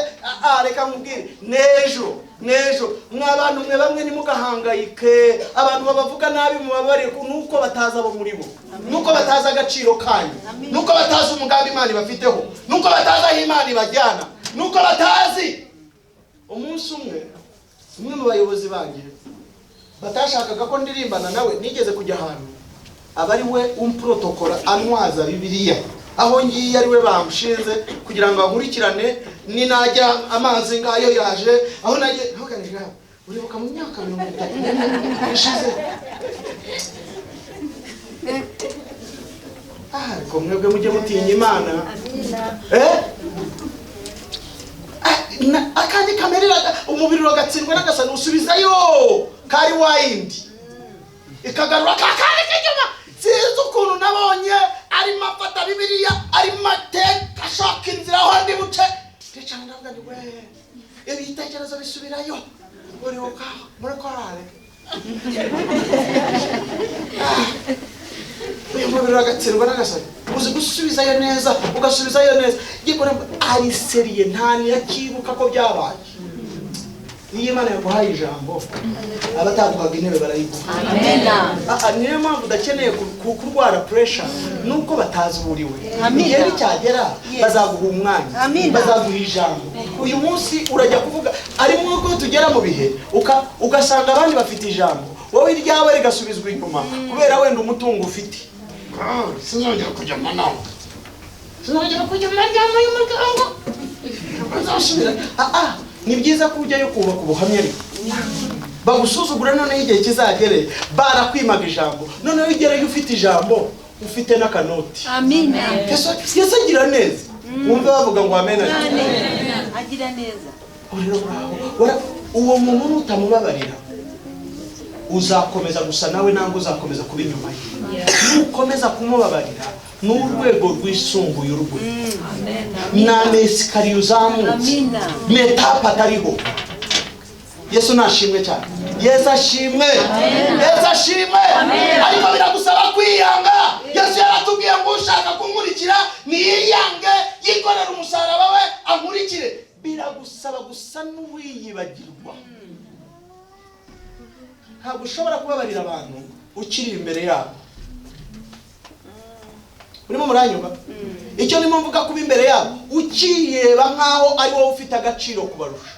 Reka nkubwire, nejo nejo mwabantu mwe bamwe nimugahangayike. Abantu babavuga nabi mubabarire, nuko bataza abo muri bo, nuko bataza agaciro kanyu, nuko batazi umugambi Imana ibafiteho, nuko batazi aho Imana ibajyana, nuko batazi. Umunsi umwe umwe mu bayobozi banjye batashakaga ko ndirimbana nawe, nigeze kujya ahantu aba ari we umprotokora antwaza Bibiliya, aho ngiye ari we bamushinze kugira ngo ankurikirane ninajya amazi ngayo yaje aho nagiye. Ntuganije uribuka mu myaka 30 ishize? Ariko mwebwe mujye mutinya Imana. Akandi kamerera umubiri uragatsindwa n'agasani, usubizayo kari wayindi ikagarura kakandi k'inyuma. Sinzi ukuntu nabonye arimo afata Bibiliya, arimo ateka ashaka inzira aho ndi buce. Ndicara, ndavuga nti: "We, ibitekerezo bisubirayo." Uribuka muri korale? Ah, uyu mubiri uragatsindwa n'agasani. Uzi gusubizayo neza, ugasubizayo neza. Gikora ari sérieux, nta ntiyakibuka ko byabaye. Iyo Imana yaguhaye ijambo, abataguhaga intebe barayiguha. Ah, ah, niyo mpamvu udakeneye kurwara pressure nuko batazi uwo uriwe. Igihe nicyagera bazaguha umwanya, bazaguha ijambo. Uyu munsi urajya kuvuga, ari ubwo tugera mu bihe ugasanga abandi bafite ijambo, wowe iryawe rigasubizwa inyuma kubera wenda umutungo ufite. Ah, sinzongera kujya mu nama, sinzongera kujya mu nama y'umuryango, nzasubira. Ah, ah, ni byiza ko ujyayo kubaka ubuhamya, ariko bagusuzugura. Noneho igihe kizagere barakwimaga ijambo, noneho ugereyo ufite ijambo, ufite n'akanoti. Amina. Yesu agira neza. Wumve bavuga ngo amen. Agira neza. Rero uraho, uwo muntu nutamubabarira, uzakomeza gusa nawe, nangwa uzakomeza kuba inyuma ye. Nukomeza kumubabarira, ni urwego rwisumbuye, urwe ni escalier uzamutse. Amina. Ni étape atariho. Yesu nashimwe cyane. Yesu ashimwe, Yesu ashimwe. Ariko biragusaba kwiyanga. Yesu yaratubwiye ngo ushaka kunkurikira niyiyange, yikorere umusaraba we, ankurikire. Biragusaba gusa n'uwiyibagirwa. Ntabwo ushobora kubabarira abantu ukiri imbere yabo. Urimo muranyumva icyo ndimo mvuga? Kuba imbere yabo ukireba nk'aho ari wowe ufite agaciro kubarusha,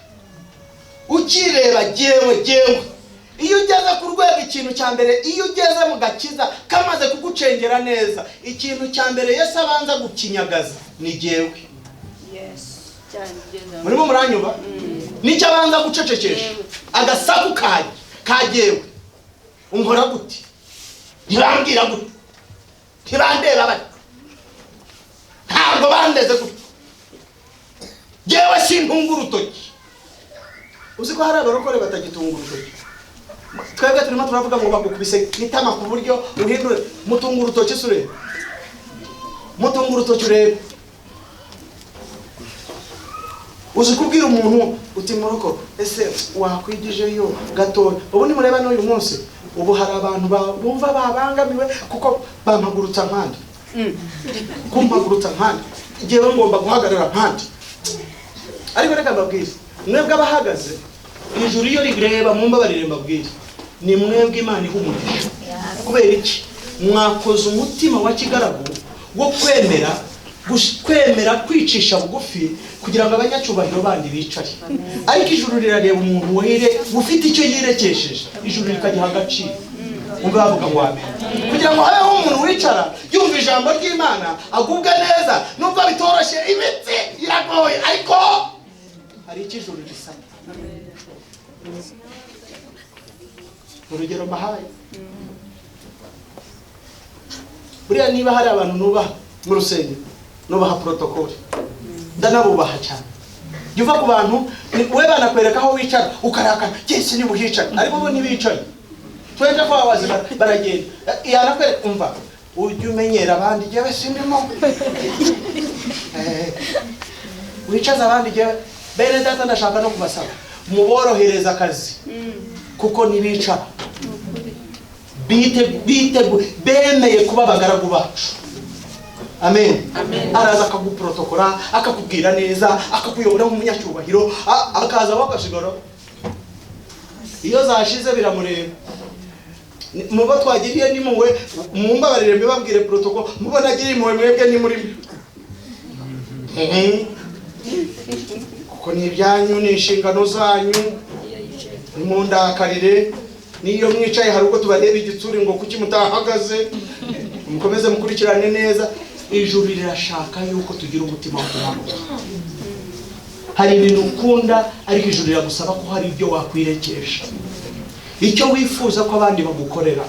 ukireba jyewe jyewe. Iyo ugeze ku rwego, ikintu cya mbere, iyo ugeze mu gakiza kamaze kugucengera neza, ikintu cya mbere Yesu abanza gukinyagaza ni jyewe. Cyane ugenda. Murimo muranyumva? Nicyo abanza gucecekesha, agasaku kajye kagewe: unkora gute? Ntibambwira gute? Ntibandeba bati? Ntabwo bandeze gute? Jyewe sintunga urutoki. Uzi ko hari abarokore batagitunga urutoki? Twebwe turimo turavuga ngo bagukubise itama ku buryo uhindure. Mutunga urutoki se urebe, mutunga urutoki urebe. Uzi kubwira umuntu uti: "Muroko, ese wakwigijeyo gatoya?" Ubu nimureba n'uyu munsi, ubu hari abantu bumva babangamiwe kuko bampagurutsa nkandi, kumpagurutsa nkandi, njyewe ngomba guhagarara nkandi. Ariko reka mbabwire, mwebwe abahagaze, ijuru iyo rireba, mumbabarire mbabwire, ni mwebwe Imana iha umugisha. Kubera iki? Mwakoze umutima wa kigaragu wo kwemera kwemera kwicisha bugufi kugira ngo abanyacyubahiro bandi bicare. Ariko ijuru rirareba umuntu were ufite icyo yirekesheje, ijuru rikagiha agaciro. Umve bavuga ngo amen. Kugira ngo habeho umuntu wicara yumva ijambo ry'Imana, agubwe neza, nubwo bitoroshye, imitsi iragoye, ariko hari icyo ijuru risaba. Urugero mbahaye, buriya niba hari abantu nubaha mu rusengero, nubaha protocole, ndanabubaha cyane. Jya uva ku bantu we banakwereka aho wicara ukarakara, cyese niba uhicaye, ariko bo ntibicaye. 24 hours baragenda. Yanakwereka, umva, ujye umenyera abandi, jyewe sindimo. Wicaze abandi. Jyewe bene data, ndashaka no kubasaba muborohereza akazi kuko ntibicara. Bite bite, bemeye kuba abagaragu bacu. Amen. Araza akaguprotokora, akakubwira neza, akakuyobora nk'umunyacyubahiro, akaza aho agasigara. Iyo zashize biramureba. Mubo twagiriye nimpuhwe, mumbabarire mbibabwire, protocol, mubo nagiriye impuhwe mwebwe ni muri, kuko ni ibyanyu, ni inshingano zanyu. Ntimundakarire niyo mwicaye, hari ubwo tubareba igitsuri ngo kuki mutahagaze. Mukomeze mukurikirane neza. Ijuru rirashaka yuko tugira umutima wo kumanuka. Hari ibintu ukunda, ariko ijuru riragusaba ko hari ibyo wakwirekesha, icyo wifuza ko abandi bagukorera.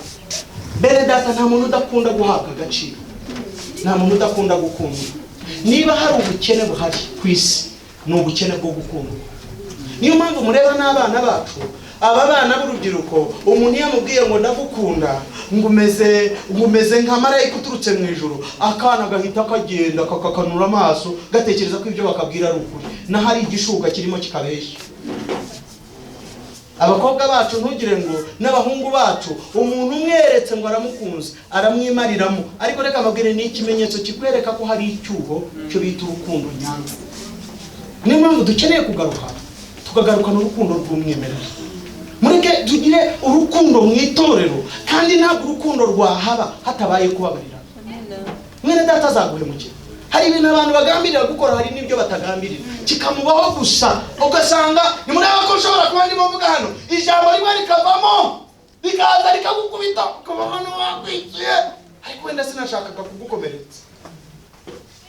Bene data, nta muntu udakunda guhabwa agaciro, nta muntu udakunda gukundwa. Niba hari ubukene buhari ku isi, ni ubukene bwo gukundwa. Niyo mpamvu mureba n'abana bacu. Aba bana b'urubyiruko, umuntu iyo amubwiye ngo ndagukunda, ngo umeze nka marayika uturutse mu ijuru, akana gahita kagenda kakakanura amaso, gatekereza ko ibyo bakabwira ari ukuri, naho ari igishuka kirimo kikabeshya. Abakobwa bacu ntugire ngo n'abahungu bacu, umuntu umweretse ngo aramukunze aramwimariramo, ariko reka mbabwire, ni ikimenyetso kikwereka ko hari icyuho cyo bita urukundo nyarwo. Niyo mpamvu dukeneye kugaruka, tukagarukana urukundo rw'umwimerere. Mureke tugire urukundo mu itorero, kandi ntabwo urukundo rwahaba hatabaye kubabarira. Mwene data azaguhemukira. Hari ibintu abantu bagambirira gukora, hari n'ibyo batagambirira, kikamubaho gusa. Ugasanga nimureba ko ushobora kuba ndimo mvuga hano, ijambo rimwe rikavamo rikaza rikagukubita, ukaba hano wakwikiye, ariko wenda sinashakaga kugukomeretsa.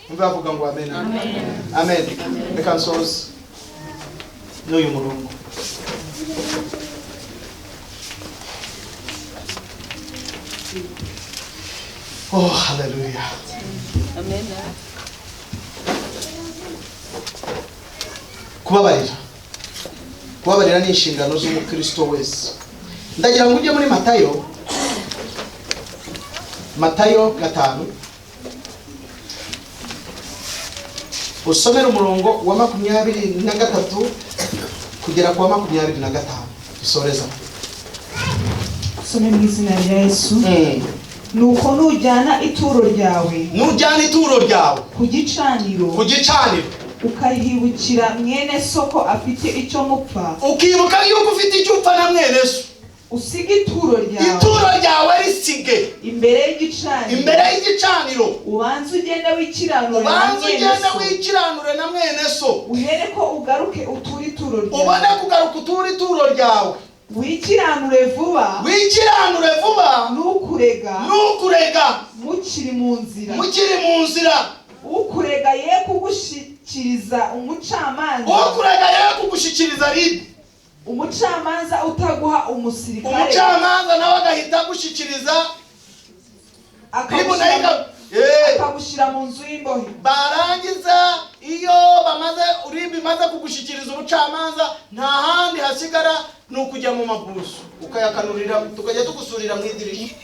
Mve bavuga ngo amen. Amen. Reka nsoze n'uyu murongo. Oh, hallelujah. Amen. Kubabarira. Kubabarira ni inshingano z'umukristo wese. Ndagira ngo ujye muri Matayo. Matayo 5. Usomere umurongo wa 23 kugera ku wa 25. Dusoreza. Some mu izina rya Yesu. Nuko nujyana ituro ryawe, nujyana ituro ryawe ku gicaniro, ku gicaniro, ukahibukira mwene soko afite icyo mupfa, ukibuka yuko ufite icyo upfa na mwene so, usiga ituro ryawe, ituro ryawe risige imbere y'igicaniro, imbere y'igicaniro, ubanze ugende wikiranure, ubanze ugende wikiranure na mwene so, uhere ko ugaruke uture ituro ryawe, ubone kugaruka uture ituro ryawe. Wikiranure vuba, wikiranure vuba, nukurega, nukurega mukiri mu nzira, mukiri mu nzira, ukurega ye kugushikiriza umucamanza, ukurega ye kugushikiriza ribi, umucamanza utaguha umusirikare, umucamanza nawe agahita agushikiriza akagushyira mu nzu y'imbohe. Barangiza iyo bamaze uribi maze kugushikiriza umucamanza, nta handi hasigara ni ukujya mu mabuso ukayakanurira, tukajya tugusurira mu idirishya.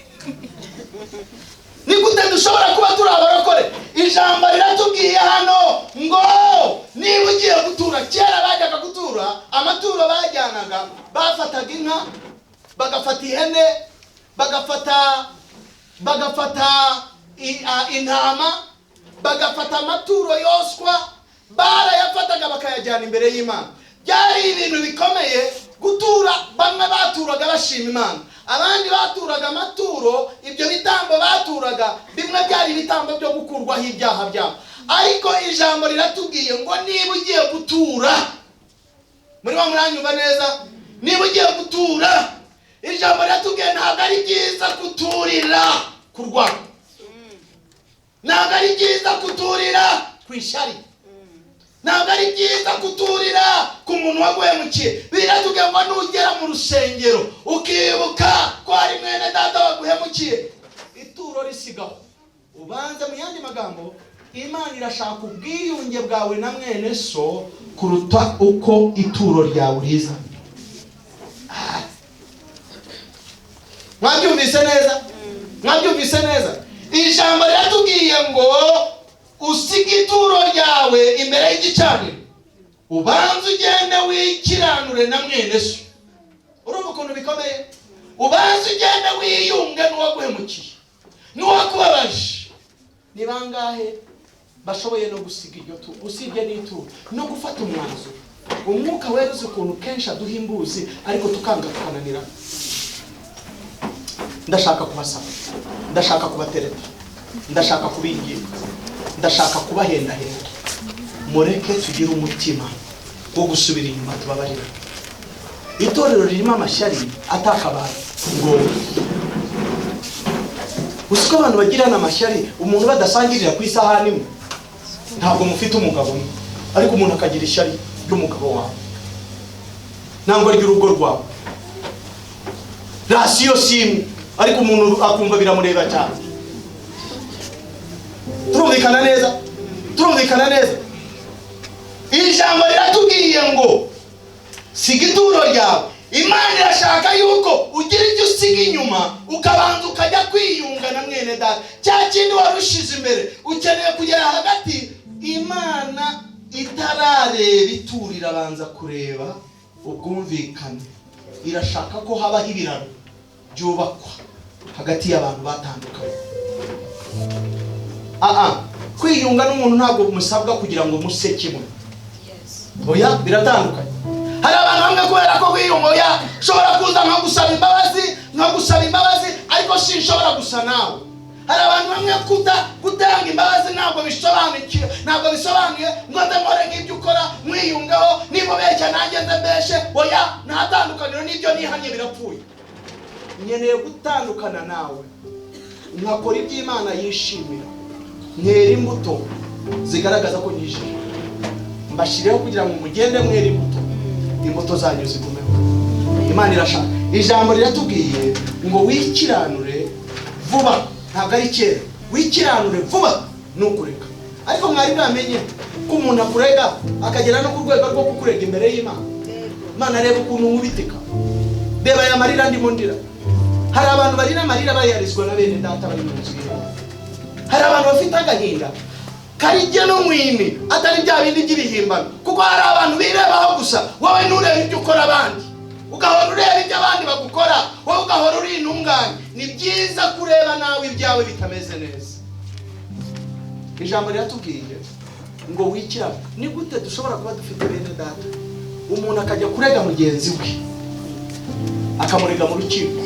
Ni gute dushobora kuba turi abarokore? Ijambo riratubwiye hano ngo niba ugiye gutura, kera bajyaga gutura amaturo bajyanaga, bafataga inka, bagafata ihene, bagafata intama, bagafata amaturo yoswa, barayafataga bakayajyana imbere y'Imana. Byari ibintu bikomeye gutura. Bamwe baturaga bashima Imana, abandi baturaga amaturo. Ibyo bitambo baturaga bimwe byari ibitambo byo gukurwaho ibyaha byabo. Ariko ijambo riratubwiye ngo niba ugiye gutura, muri wa muranyumva neza, niba ugiye gutura, ijambo riratubwiye ntabwo ari byiza kuturira kurwana, ntabwo ari byiza kuturira ku ishyari, ntabwo ari byiza kuturira ku muntu waguhemukiye. Biratubwiye ngo nugera mu rusengero ukibuka ko hari mwene data waguhemukiye, ituro risigaho ubanze. Mu yandi magambo, Imana irashaka ubwiyunge bwawe na mwene so kuruta uko ituro ryawe riza. Mwabyumvise neza? Mwabyumvise neza? Ijambo riratubwiye ngo usige ituro ryawe imbere y'igicaniro, ubanze ugende wikiranure na mwene so. Urumva ukuntu bikomeye? Ubanze ugende wiyunge n'uwaguhemukiye, n'uwakubabaje. Ni bangahe bashoboye no gusiga iryo turo, usibye n'ituro, no gufata umwanzuro? Umwuka wera uzi ukuntu kenshi aduha imbuzi, ariko tukanga tukananira. Ndashaka kubasaba, ndashaka kubatereta, ndashaka kubinginga, ndashaka kubahendahenda. Mureke tugire umutima wo gusubira inyuma tubabarira. Itorero ririmo amashyari atakabaye ngo usiko abantu bagirana amashyari, umuntu badasangirira ku isahani imwe. Ntabwo mufite umugabo umwe, ariko umuntu akagira ishyari ry'umugabo wawe nangwa ry'urugo rwawe. Rasiyo si imwe, ariko umuntu akumva biramureba cyane. Turumvikana neza? Turumvikana neza? Ijambo riratubwiye ngo siga ituro ryawe Imana irashaka yuko ugira ibyo usiga inyuma, ukabanza ukajya kwiyunga na mwene data. Cya kindi wari ushize imbere ukeneye kugera hagati. Imana itarareba iturira, abanza kureba ubwumvikane. Irashaka ko habaho ibiraro byubakwa hagati y'abantu batandukanye. Kwiyunga n'umuntu ntabwo musabwa kugira ngo muse kimwe. Oya, biratandukanye. Hari abantu bamwe kubera ko kwiyunga, oya, nshobora kuza nkagusaba imbabazi, nkagusaba imbabazi, ariko sinshobora gusa nawe. Hari abantu bamwe gutanga imbabazi ntabwo bisobanukiwe, ntabwo bisobanuye ngo nze nkore nk'ibyo ukora, mwiyungaho, niba ubeshya nanjye nze mbeshe. Oya, nta tandukaniro n'ibyo nihanye birapfuye. Nkeneye gutandukana nawe, nkakora ibyo Imana yishimira, nkera imbuto zigaragaza ko nyishimye. Mbashireho kugira ngo mugende mwera imbuto, imbuto zanyu zigumeho. Imana irashaka. Ijambo riratubwiye ngo wikiranure vuba, ntabwo ari kera. Wikiranure vuba nukureka. Ariko mwari mwamenye ko umuntu akurega akagera no ku rwego rwo kukurega imbere y'Imana. Imana reba ukuntu nkubitika, reba aya marira ndimo ndira. Hari abantu barira amarira bayarizwa na bene data bari mu nzu y'Imana. Hari abantu bafite agahinda karijye no mwimi, atari bya bindi by'ibihimbano. Kuko hari abantu birebaho gusa, wowe nturebe ibyo ukora abandi, ugahora ureba ibyo abandi bagukora, wowe ugahora uri intungane. Ni byiza kureba nawe ibyawe bitameze neza. Ijambo riratubwiye ngo wikirane. Ni gute dushobora kuba dufite bene data, umuntu akajya kurega mugenzi we, akamurega mu rukiko,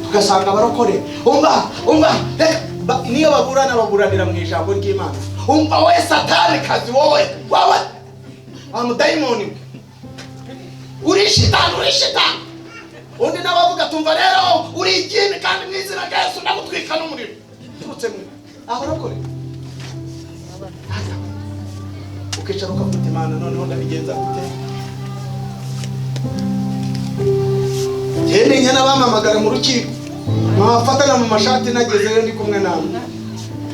tugasanga abarokore umva umva, niyo baburana baburanira mu ijambo ry'Imana. Umva we satani kazi, wowe wowe wa mudayimoni, uri shitani, uri shitani. Undi nabavuga tumva rero uri igini, kandi mu izina rya Yesu ndagutwika n'umuriro. Turutse mwe abarokore, ukicara ukavuga Imana, noneho ndabigenza gute? Yene nyana bamamagara mu rukiko, mwafatana mu mashati, nagezeyo ndi kumwe namwe.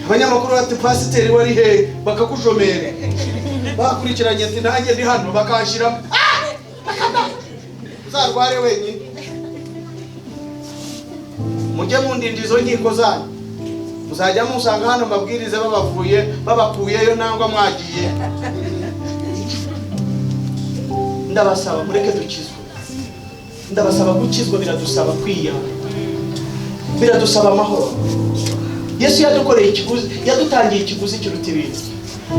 Abanyamakuru bati pasiteri wari he, bakakujomera, bakurikiranye ati nanjye ndi hano, bakashiramo. Uzarware wenyine, mujye mundinda izo nkiko zanyu, muzajya musanga hano mbabwirize babavuye babakuyeyo nangwa mwagiye. Ndabasaba mureke dukizwe. Ndabasaba gukizwa biradusaba kwiyanga, biradusaba amahoro. Yesu yadukoreye ikiguzi, yadutangiye ikiguzi kiruta ibindi.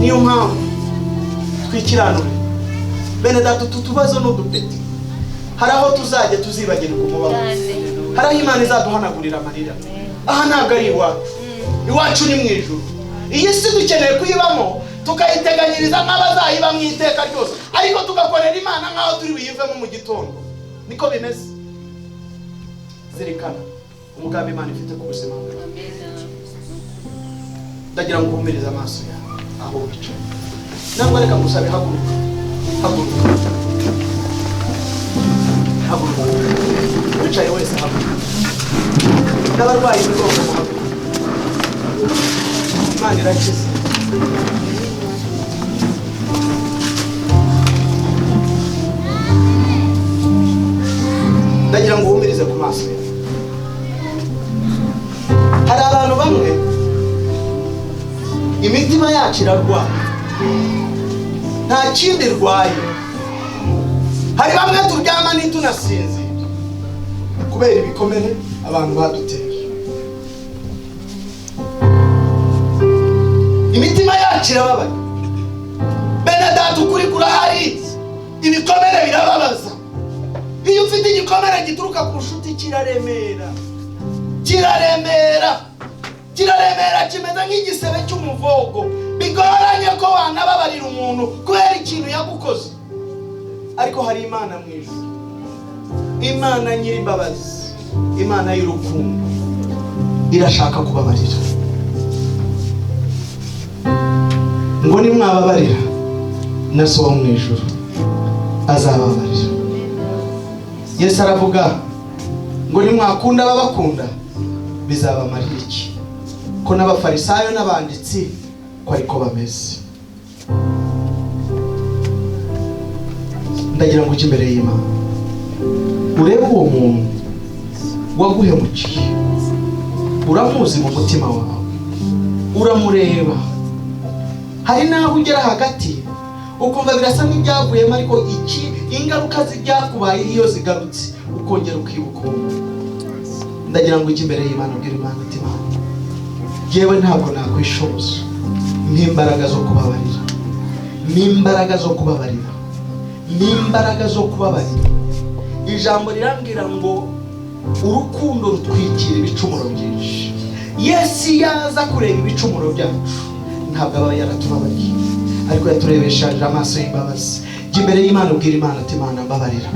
Niyo mpamvu twikiranure bene data, utu tubazo n'udupeti. Hari aho tuzajya tuzibagirwa umubabaro, hari aho Imana izaduhanagurira amarira. Aha ntabwo ari iwacu, iwacu ni mu ijuru. Iyi si dukeneye kuyibamo, tukayiteganyiriza nk'abazayiba mu iteka ryose, ariko tugakorera Imana nk'aho turi buyivemo mu gitondo. Niko bimeze. Zirikana umugambi Imana ifite ku buzima bwawe. Ndagira ngo uhumirize amaso yawe aho wicaye. Nangwa reka ngusabe, haguruka, haguruka, haguruka. Wicaye wese haguruka. N'abarwayi imigongo muhaguruka. Imana irakiza. Ndagira ngo uhumirize ku maso yawe. Hari abantu bamwe imitima yacu irarwara, nta kindi irwaye. Hari bamwe turyama ntitunasinzira kubera ibikomere abantu baduteye. Imitima yacu irababaye. Bene data, ukuri kurahari, ibikomere birababaza. Iyo ufite igikomere gituruka ku nshuti kiraremera, kiraremera, kiraremera, kimeze nk'igisebe cy'umuvogo. Bigoranye ko wanababarira umuntu kubera ikintu yagukoze. Ariko hari Imana mu ijuru, Imana nyir'imbabazi, Imana y'urukundo, irashaka kubabarira. Ngo nimwababarira na So wo mu ijuru azababarira. Yesu aravuga ngo nimwakunda ababakunda bizabamarira iki? Ko n'abafarisayo n'abanditsi ko ariko bameze. Ndagira ngo ujye imbere y'Imana. Urebe uwo muntu waguhemukiye, uramuzi mu mutima wawe, uramureba. Hari n'aho ugera hagati ukumva birasa nk'ibyavuyemo, ariko iki ingaruka z'ibyakubaye iyo zigarutse ukongera ukibuka uwo muntu. Ndagira ngo ujye imbere y'Imana, ubwire Imana uti: "Imana, yewe ntabwo nakwishoboza, n'imbaraga zo kubabarira, n'imbaraga zo kubabarira, n'imbaraga zo kubabarira." Ijambo rirambwira ngo urukundo rutwikira ibicumuro byinshi. Yesu yaza kureba ibicumuro byacu, ntabwo aba yaratubabariye, ariko yaturebeshaje amaso y'imbabazi. Jya imbere y'Imana, ubwira Imana ati: "Imana, mbabarira,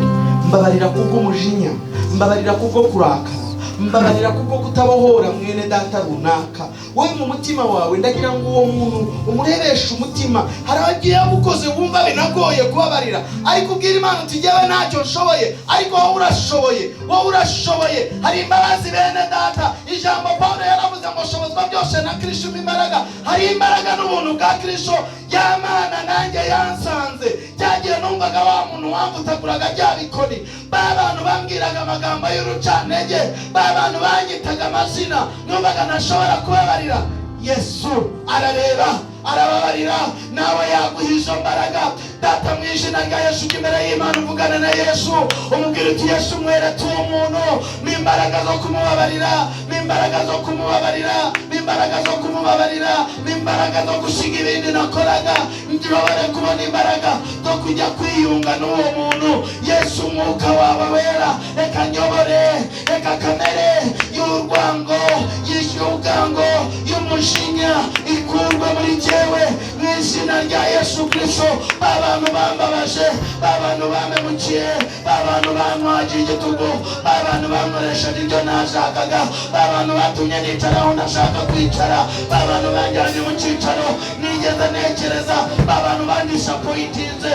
mbabarira kubw'umujinya, mbabarira kubwo kurakara, mbabarira kubwo kutabohora mwene data runaka." Wowe mu mutima wawe, ndagira ngo uwo muntu umurebeshe umutima. Hari abagiye yagukoze wumva binagoye kubabarira, ariko ubwira Imana uti: "Jyewe ntacyo nshoboye, ariko wowe urashoboye, wowe urashoboye." Hari imbabazi, bene data. Ijambo Pawulo yaravuze ngo: "Shobozwa byose na Kristo umpa imbaraga." Hari imbaraga n'ubuntu bwa Kristo. Ya Mana nanjye yansanze cyagiye, numvaga wa muntu wamvutaguraga bya bikoni, ba bantu bambwiraga amagambo y'urucantege, ba bantu banyitaga amazina, numvaga ntashobora kubabarira. Yesu arareba, arababarira. Nawe yaguha izo mbaraga. Data, mu izina rya Yesu, ujya imbere y'Imana, uvugane na Yesu, umubwira uti: "Yesu, mweretse uwo muntu n'imbaraga zo kumubabarira, n'imbaraga zo kumubabarira, n'imbaraga zo kumubabarira, n'imbaraga zo gusiga ibindi nakoraga, nshobore kubona imbaraga zo kujya kwiyunga n'uwo muntu. Yesu, umwuka wawe wera reka nyobore, reka kamere y'urwango, y'ubwango, y'umujinya ikurwe muri jyewe mu izina rya Yesu Kristo. Ba bantu bambabaje, ba bantu bampemukiye, ba bantu bantwaje igitugu, ba bantu bankoresheje ibyo ntashakaga, ba bantu batumye nicara aho ntashaka kwicara, ba bantu banjyanye mu cyicaro nigeze ntekereza, ba bantu bandisappointinze,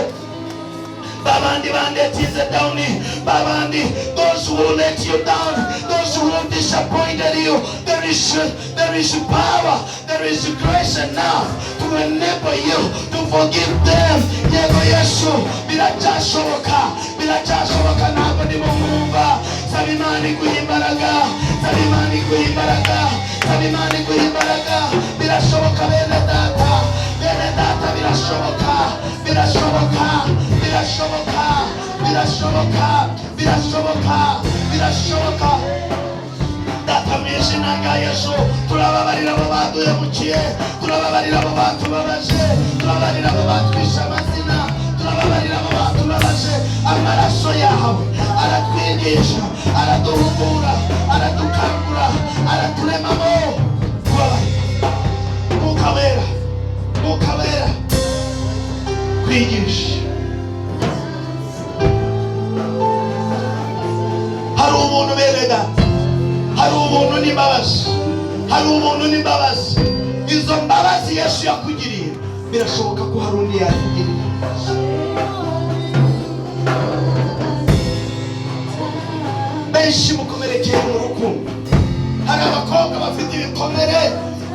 babandi bandetinze down, babandi, those who let you down, those who disappointed you, there is power, there is grace enough to enable you to forgive them. Yego Yesu, biracyashoboka, biracyashoboka. Ntabwo ndimo mwumva. Saba Imana iguha imbaraga, saba Imana iguha imbaraga, saba Imana iguha imbaraga. Birashoboka, bene data, bene data, birashoboka, birashoboka, birashoboka, birashoboka, birashoboka, birashoboka. Data, mu izina rya Yesu, turababarira abo baduhemukiye, turababarira abo batubabaje, turababarira abo batwishe amazina, turababarira abo batubabaje. Amaraso yawe aratwigisha, araduhugura, aradukangura, araturemamo kubabarira. Mwuka Wera, Mwuka Wera, kwigisha. Hari ubuntu, bene data, hari ubuntu n'imbabazi, hari ubuntu n'imbabazi. Izo mbabazi Yesu yakugiriye, birashoboka ko hari undi yakugiriye. Benshi mukomerekeye mu rukundo. Hari abakobwa bafite ibikomere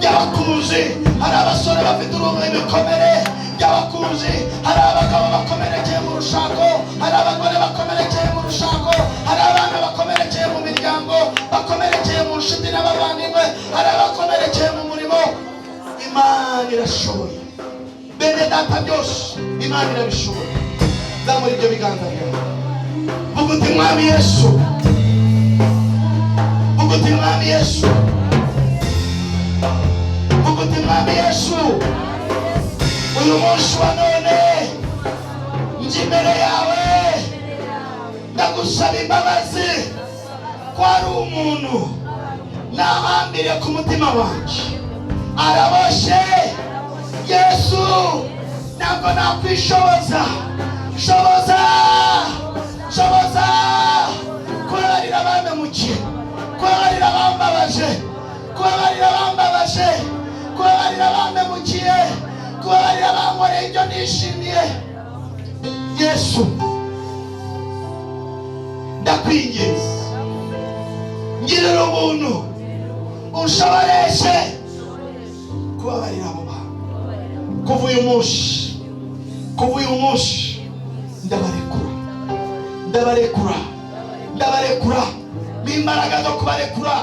by'abakunzi, hari abasore bafite ibikomere by'abakunzi, hari abagabo bakomerekeye mu rushako, hari abagore bakomerekeye mu rushako, hari abana bakomerekeye mu miryango, bakomerekeye mu nshuti n'abavandimwe, hari abakomerekeye mu murimo. Imana irashoboye, bene data, byose Imana irabishoboye. Zamura ibyo biganza byawe, vuga uti: "Mwami Yesu." Vuga uti: "Mwami Yesu." Vuga uti: "Mwami Yesu, uyu munsi wa none nje imbere yawe, ndagusaba imbabazi ko ari umuntu nahambiriye ku mutima wanjye, araboshe. Yesu, ntabwo nakwishoboza. Shoboza, shoboza kubabarira abampemukiye, kubabarira abambabaje, kubabarira abambabaje, kubabarira abampemukiye, kubabarira abankoreye ibyo nishimiye. Yesu, ndakwinginze, ngirira ubuntu, unshoboreshe kubabarira abo bantu. Kuva uyu munsi, kuva uyu munsi, ndabarekura, ndabarekura." Ndabarekura n'imbaraga zo kubarekura,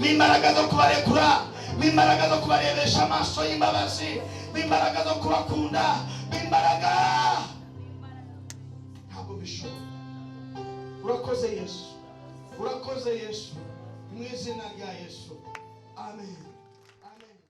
n'imbaraga zo kubarekura, n'imbaraga zo kubarebesha amaso y'imbabazi, n'imbaraga zo kubakunda, n'imbaraga. Ntabwo bishoboka. Urakoze Yesu, urakoze Yesu, mu izina rya Yesu.